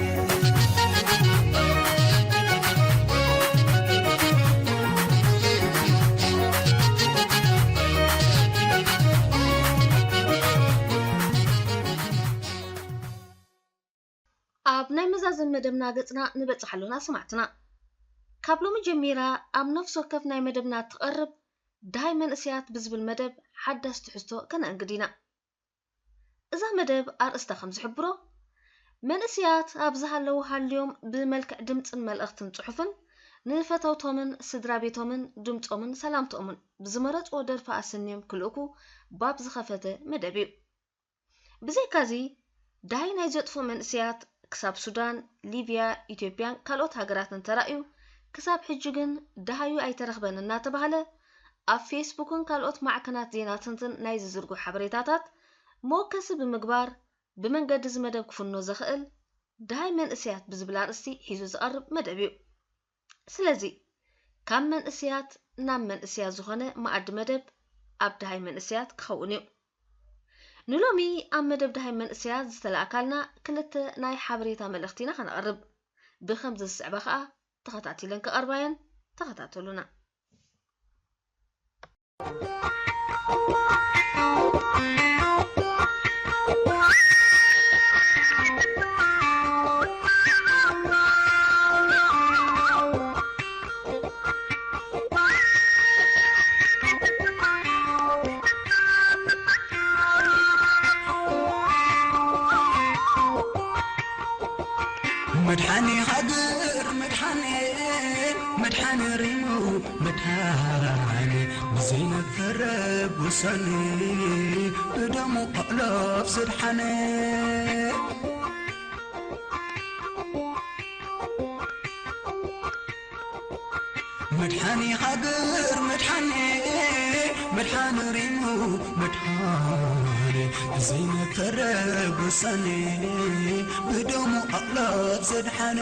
ኣብ ናይ መዛዘሚ መደብና ገጽና ንበጽሕ ኣሎና ሰማዕትና። ካብ ሎሚ ጀሚራ ኣብ ነፍሲ ወከፍ ናይ መደብና እትቐርብ ደሃይ መንእሰያት ብዝብል መደብ ሓዳስ ትሕዝቶ ከነእንግድ ኢና። እዛ መደብ ኣርእስታ ከም ዝሕብሮ፣ መንእሰያት ኣብ ዝሃለዉ ሃልዮም ብመልክዕ ድምጽን መልእኽትን ጽሑፍን ንፈተውቶምን ስድራ ቤቶምን ድምጾምን ሰላምተኦምን ብዝመረጽዎ ደርፊ ኣሰንዮም ክልእኩ ባብ ዝኸፈተ መደብ እዩ። ብዘይካዚ፣ ደሃይ ናይ ዘጥፍኡ መንእሰያት ክሳብ ሱዳን፣ ሊብያ፣ ኢትዮጵያን ካልኦት ሃገራትን ተራእዩ፣ ክሳብ ሕጂ ግን ደሃዩ ኣይተረኽበን እናተባህለ ኣብ ፌስቡክን ካልኦት ማዕከናት ዜናታትን ናይ ዝዝርግሑ ሓበሬታታት መወከሲ ብምግባር ብመንገዲ እዚ መደብ ክፍኖ ዘኽእል ደሃይ መንእሰያት ብዝብል ኣርእስቲ ሒዙ ዝቐርብ መደብ እዩ። ስለዚ ካብ መንእሰያት ናብ መንእሰያት ዝኾነ መኣዲ መደብ ኣብ ደሃይ መንእሰያት ክኸውን እዩ። ንሎሚ ኣብ መደብ ደሃይ መንእሰያት ዝተላእካልና ክልተ ናይ ሓበሬታ መልእኽቲ ኢና ከነቕርብ። ብኸምዚ ዝስዕባ ከኣ ተኸታቲለን ክቐርባ እየን። ተኸታተሉና። መድሓኒ ሃገር መድሓኒ መድሓኒ ሪሙ መድሓኒ ብዘይነፈረ ውሳኔ ብደሙ ኣእላፍ ዘድሓነ መድሓኒ ሃገር መድሓኒ መድሓኒ ሪሙ መድሓኒ ዘይመከረ ውሳኔ ብደሙ ኣቕላብ ዘድሓነ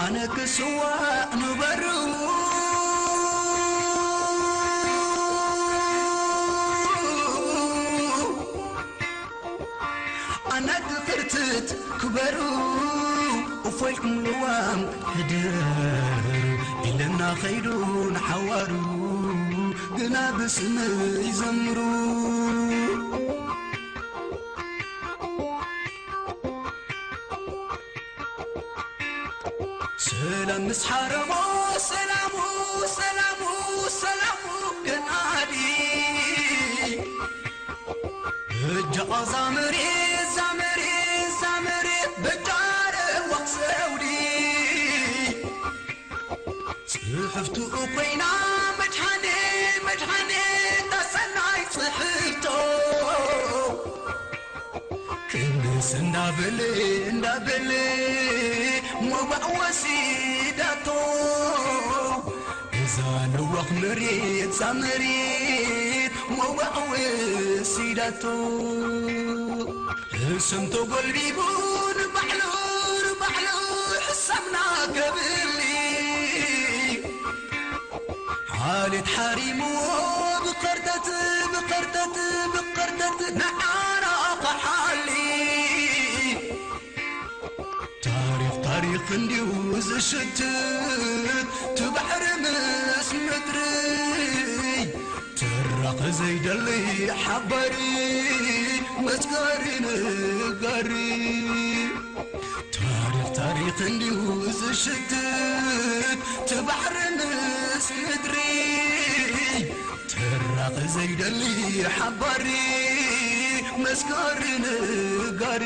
ኣነ ክስዋእ ንበሩ ኣናዲ ፍርትት ክበሩ እፎይልኩም ልዋም ሕደሩ ኢለና ኸይዱ ንሓዋሩ ግና ብስመይ ዘምሩ ሰላም ምስ ሓረሞ ሰላሙ ሰላሙ ሰላሙ ከናዲ እጃ ዛመሪ ዛመሪ ዛመሪ በጃረ ወክሰውዲ ጽሕፍቱ ኮይና መድሓኔ መድሓኔ ታሰናይ ጽሕፍቶ ክንስ እንዳበለ እንዳበለ ሞባእ ወሲዳቶ ንዋኽ መሬት ዛ መሬት መዋዕ ወሲዳቶ፣ ህሰም ተጎልቢቡ ንባዕሉ ንባዕሉ ሕሳብና ከብል፣ ሓሌት ሓሪምዎ ብኸርተት ብኸርተት ብኸርተት ንዓና ክሓሊ። ታሪኽ ታሪኽ እንዲዩ ዝሽትት፣ ትባሕሪ ምስ ምድሪ፣ ትራኸ ዘይደሊ ሓባሪ፣ መስጋሪ ነጋሪ። ታሪኽ ታሪኽ እንዲዩ ዝሽትት፣ ትባሕሪ ምስ ምድሪ፣ ትራኸ ዘይደሊ ሓባሪ፣ መስጋሪ ነጋሪ።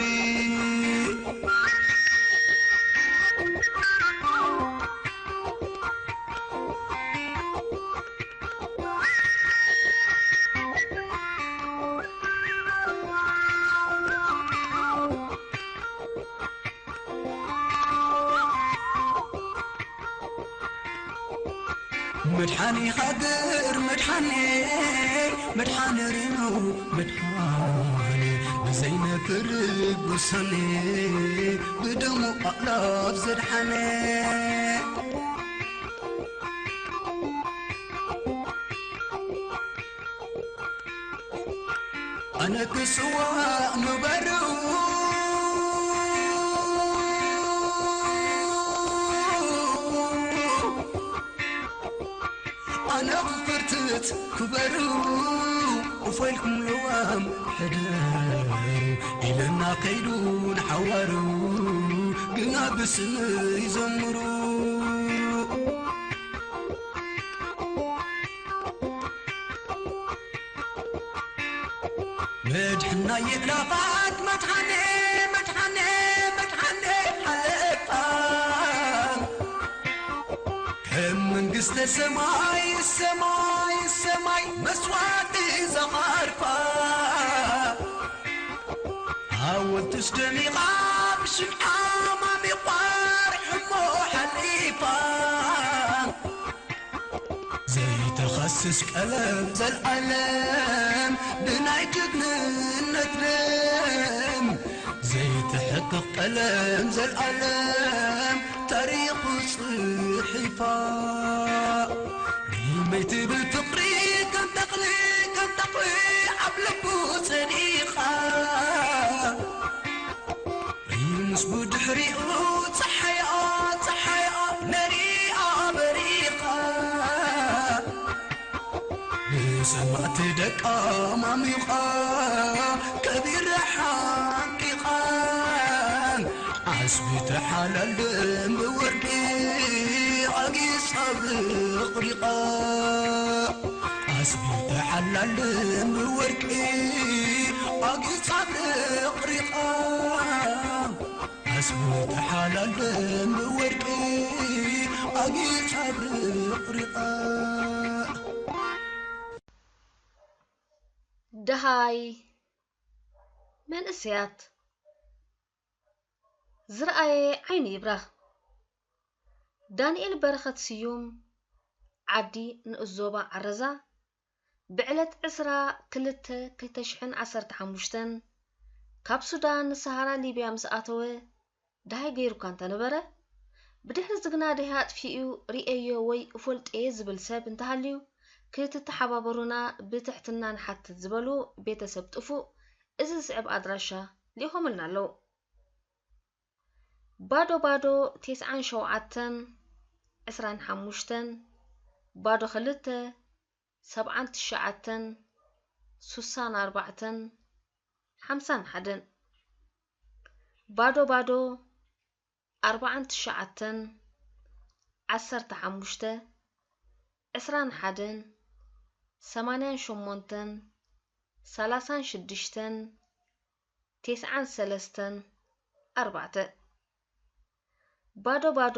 መድሓኒ ሃገር መድሓኒ፣ መድሓኒ ሪሙ መድሓኒ፣ ብዘይነፍር ውሳኔ፣ ብደሙ ኣእላፍ ዘድሓነ። ኣነ ክስዋእ ንበሩ፣ ኣነ ክፈርትት ክበሩ፣ እፎ ኢልኩም ለዋም ሕደሩ፣ ኢለና ከይዱ ንሓዋሩ፣ ግና ብስመይ ዘምሩ። መድሕና የእላፋት መድሓኔ፣ መድሓኔ፣ መድሓኔ ሓለፋ። ከም መንግስተ ሰማይ፣ ሰማይ፣ ሰማይ መስዋዕቲ ዘኻርፋ። ሓወልትስ ደሚቓ ብሽምዓ ማሚቋ ርሕሞ ሓሊፋ። ዘይተኸስስ ቀለም ዘልኣለም ብናይ ጅግንነት ደም፣ ዘይትሕቅቕ ቀለም ዘልኣለም ታሪኹ ጽሒፋ። ሪመይ ትብል ፍቕሪ ከም ተኽሊ፣ ከም ተኽሊ ኣብ ልቡ ጸኒኻ። ምስ ብድሕሪኡ ጸሓያ፣ ጸሓያ ነሪኣ በሪኻ። ንሰማእቲ ደቃ ማሚቓ፣ ከቢራ ሓንቂቓ። ዓስቢ ተሓላልም ብወርቂ፣ ኣጊጻ ብቕሪቓ። ዓስቢ ተሓላልም ብወርቂ፣ ኣጊጻ ብቕሪቓ። ዓስቢ ተሓላልም ብወርቂ፣ ኣጊጻ ብቕሪቓ። ደሃይ መንእሰያት፣ ዝረኣየ ዓይኑ ይብረኽ። ዳንኤል በረኸት ስዩም፣ ዓዲ ንኡስ ዞባ ዓረዛ፣ ብዕለት ዕስራ ክልተ ክልተ ሽሕን ዓሰርተ ሓሙሽተን ካብ ሱዳን ንሰሃራ ሊብያ ምስ ኣተወ፣ ደሃይ ገይሩካ እንተነበረ፣ ብድሕሪ ዝግና ደሃይ ኣጥፊኡ ርእየዮ ወይ እፈልጦ'የ ዝብል ሰብ እንተሃልዩ፣ ክትተሓባበሩና ብትሕትና ንሓትት ዝበሉ ቤተሰብ ጥፉእ፣ እዚ ዝስዕብ ኣድራሻ ልኢኾምልና ኣለዉ። ባዶ ባዶ፣ ተስዓን ሸውዓተን፣ ዕስራን ሓሙሽተን፣ ባዶ ክልተ፣ ሰብዓን ትሽዓተን፣ ሱሳን ኣርባዕተን፣ ሓምሳን ሓደን። ባዶ ባዶ፣ ኣርባዓን ትሽዓተን፣ ዓሰርተ ሓሙሽተ፣ ዕስራን ሓደን፣ ሰማንያን ሸሞንተን፣ ሰላሳን ሽዱሽተን፣ ተስዓን ሰለስተን፣ ኣርባዕተ። ባዶ ባዶ፣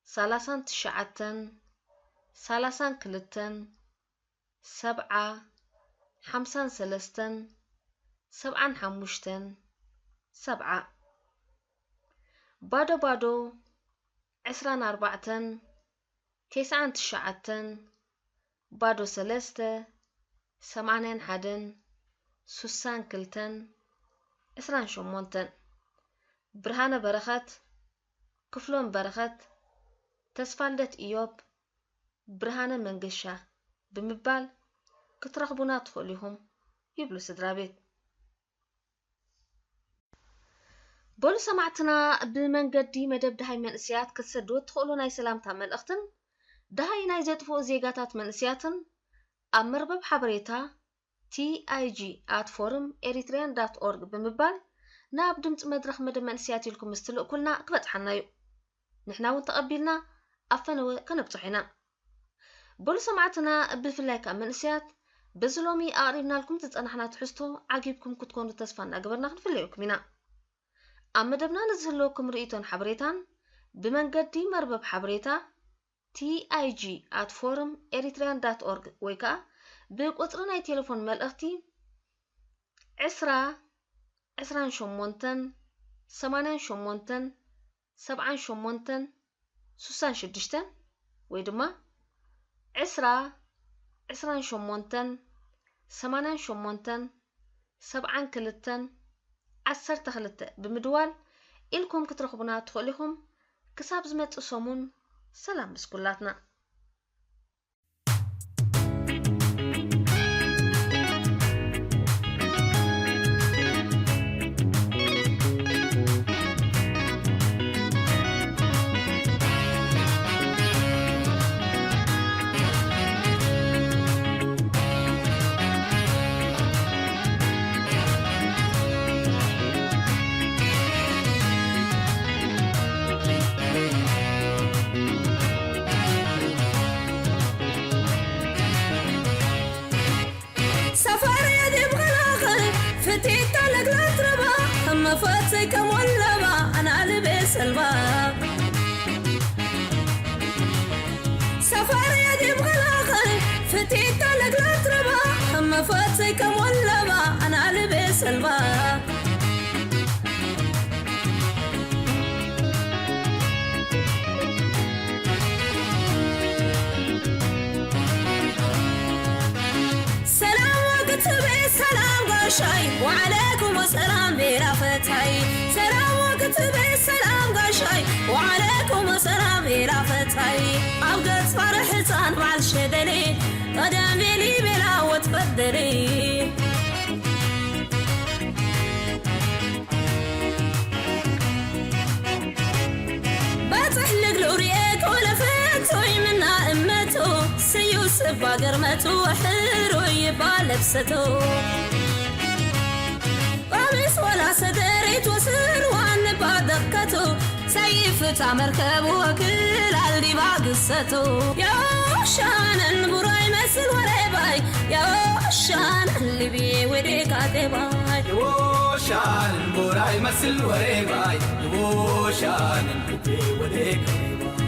ሰላሳን ትሽዓተን፣ ሰላሳን ክልተን፣ ሰብዓ፣ ሓምሳን ሰለስተን፣ ሰብዓን ሓሙሽተን፣ ሰብዓ። ባዶ ባዶ፣ ዕስራን ኣርባዕተን፣ ተስዓን ትሽዓተን፣ ባዶ ሰለስተ፣ ሰማንያን ሓደን፣ ሱሳን ክልተን፣ ዕስራን ሸሞንተን። ብርሃነ በረኸት፣ ክፍሎም በረኸት፣ ተስፋልደት ኢዮብ፣ ብርሃነ መንገሻ ብምባል ክትረኽቡና ትኽእሉ ኢኹም ይብሉ ስድራ ቤት። በሉ ሰማዕትና፣ ብመንገዲ መደብ ደሃይ መንእሰያት ክትሰድዎ እትኽእሉ ናይ ሰላምታ መልእኽትን ደሃይ ናይ ዘጥፍኡ ዜጋታት መንእሰያትን ኣብ መርበብ ሓበሬታ T I G at forum eritrean dot org ብምባል ናብ ድምፂ መድረኽ መደብ መንእሰያት ኢልኩም ምስ ትልእኩልና ክበፅሓና እዩ። ንሕና እውን ተቐቢልና ኣብ ፈነወ ከነብፅሖ ኢና። በሉ ሰማዕትና፣ ብፍላይ ከዓ መንእሰያት፣ በዚ ሎሚ ኣቕሪብናልኩም ዝጸናሕና ትሕዝቶ ዓጊብኩም ክትኮኑ ተስፋ እናገበርና ክንፍለየኩም ኢና። ኣብ መደብና ንዝህልወኩም ርእይቶን ሓበሬታን ብመንገዲ መርበብ ሓበሬታ T I G at forum eritrean dot org ወይ ከዓ ብቁጽሪ ናይ ቴሌፎን መልእኽቲ ዕስራ፣ ዕስራን ሸሞንተን፣ ሰማንያን ሸሞንተን፣ ሰብዓን ሸሞንተን፣ ሱሳን ሽዱሽተን ወይ ድማ ዕስራ፣ ዕስራን ሸሞንተን፣ ሰማንያን ሸሞንተን፣ ሰብዓን ክልተን፣ ዓሰርተ ክልተ ብምድዋል ኢልኩም ክትረኽቡና ትኽእሉ ኢኹም። ክሳብ ዝመጽእ ሰሙን ሰላም ምስ ኩላትና። ሰፈር የዲብ ኸላኸ ፍቲታ ለግላት ረባ፣ ከም መፈተይ ከም ወለባ ኣናልቤ ሰልባ። ሰፈር የዲብ ኸላኸ ፍቲታ ለግላት ረባ፣ ከም መፈተይ ከም ወለባ ኣናልቤ ሰልባ። ሰላም ወክትቤ ሰላም ጋሻይ፣ ወዓለይኩም ሰላም ቤራ ፈታይ። ሰላም ወክትቤ ሰላም ጋሻይ፣ ወዓለይኩም ሰላም ቤራ ፈታይ። ኣብ ገጽ ፋረ ሕፃን በዓል ሸደሌ፣ ቀደም ቤሊ ቤላ ወትፈደሌ። ባጽሕ ልግሉ ርኤ ኮለፈት ቶይምና እመቶ፣ ስዩ ስባ ገርመቱ ሕሩይ ባለብሰቶ። ቀሚስ ወላ ሰደሪት ወስርዋን ባደከቶ፣ ሰይፍታ መርከብ ወክል ኣልዲባ ግሰቶ። ያሻነን ቡራይ መስል ወሬ ባይ፣ ያሻነን ልቤ ወዴ ካቴ ባይ። የቦሻን ቦራይ መስል ወሬ ባይ፣ የቦሻን ልቤ ወዴ ከሬ ባይ።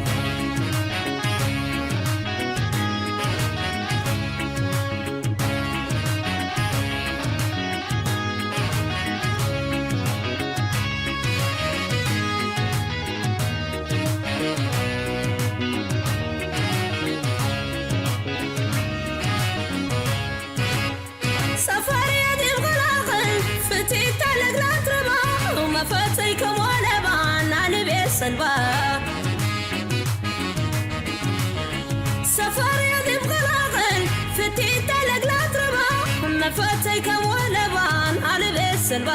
ሰፋሪ የዲብ ኸላኸል ፍቲታ ለግላት ረባ፣ መፈተይ ከም ወለባ ናልቤ ሰልባ። ሰፋሪ የዲብ ኸላኸል ፍቲታ ለግላት ረባ፣ መፈተይ ከም ወለባ ናልቤ ሰልባ።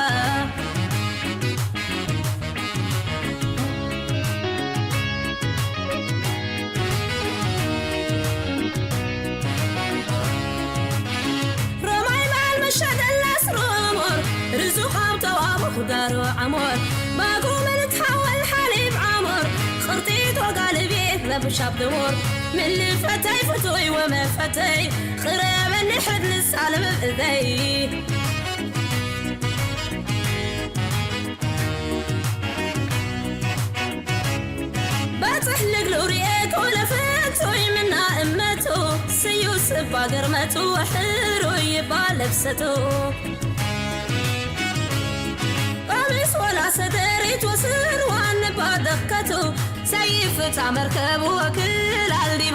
ሮማይ በዓል መሻደላስ ሮሞር ርዙቕ ሃብተው ኣቦ ጋሩ ዓሞር ባጉ ምልት ሓወል ሓሊብ ዓሞር ቕርጢት ወጋልቤት ለብሻብ ድሞር ምልፈተይ ፍቱይ ወመፈተይ ቕረበኒ ሕድ ንሳልም እደይ። ባጽሕ ልግሉ ርኤ ኮለፈቱ ይምና እመቱ ስዩ ስባ ገርመቱ ሕሩይ ይባ ለብሰቱ። ቀሚስ ወላ ሰደሪት ወስርዋን ባደከቱ ሰይፍታ መርከብ ወክል ኣልዲባ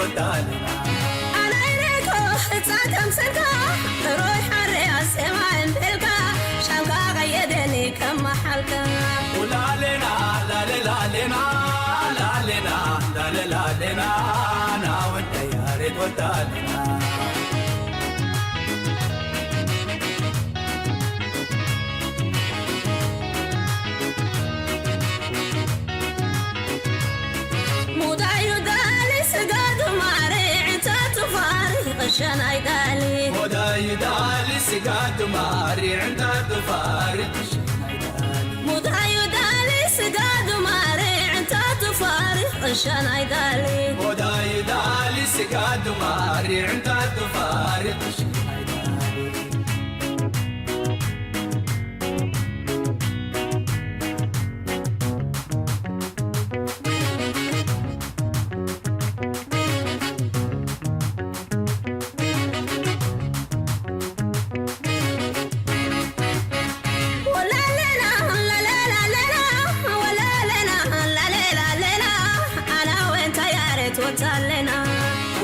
ወዳልና። ኣናይ ሬኮ ህጻ ከምሰልካ ሮይ ሓርያ ሴማ እንድልካ ሻንካ ቀየደኒ ከማሓልካ። ኡላሌና ላለላሌና ላሌና ላለላሌና ናወደይ ያሬድ ወዳልና። ሙዳዩ ዳሊ ስጋዱ ማሪ ዕንታቱ ፋሪ ቕሸናይ ዳሊ። ሙዳዩ ዳሊ ስጋዱ ማሪ ዕንታቱ ፋሪ ቕሸናይ ዳሊ። ሙዳዩ ዳሊ ስጋዱ ማሪ ዕንታቱ ፋሪ ቕሸናይ ዳሊ። ሙዳዩ ዳሊ ስጋዱ ማሪ ዕንታቱ ፋሪ ቕሸናይ ዳሊ።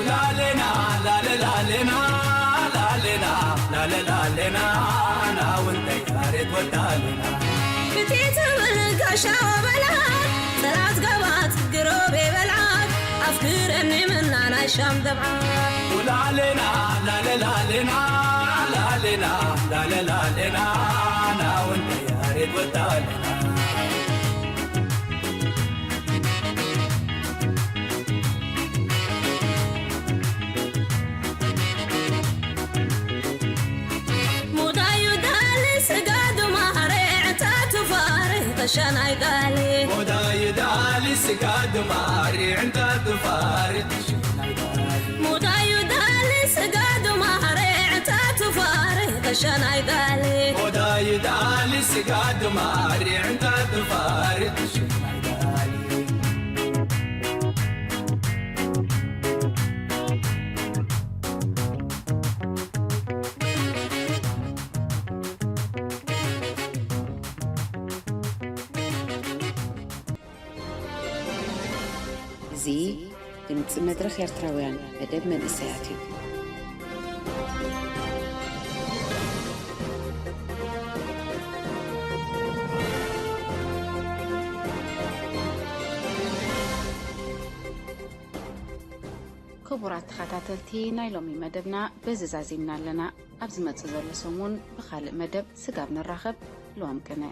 ላሌና ላሌና ላሌና ላሌና ላሌና ላሌና ላሌና ላሌና ላሌና ላሌና ናውንተይ ያሬድ ወዳልና። ብቲ ትብል ጋሻ ወበላት ጠላት ገባት ግሮብ የበልዓት ኣፍግረኒ ምናናይ ሻም ደምዓት። ላሌና ላሌና ላሌና ላሌና ላሌና ናውንተይ ያሬድ ወዳልና። ሙዳዩ ዳሊ ስጋዱ ማሪ ዕንታቱ ፋሪ ቕሸናይ ዳሊ። ሙዳዩ ዳሊ ስጋዱ ማሪ ዕንታቱ ፋሪ ቕሸናይ ዳሊ። ሙዳዩ ዳሊ ስጋዱ ማሪ ዕንታቱ ፋሪ ቕሸናይ ዳሊ። ሙዳዩ ዳሊ ስጋዱ ማሪ ዕንታቱ ፋሪ ቕሸናይ ዳሊ። እዚ ድምፂ መድረኽ ኤርትራውያን መደብ መንእሰያት እዩ። ክቡራት ተኸታተልቲ ናይ ሎሚ መደብና በዚ ዛዚምና ኣለና። ኣብ ዝመጽእ ዘሎ ሰሙን ብኻልእ መደብ ስጋብ ንራኸብ፣ ልዋም ቅነ።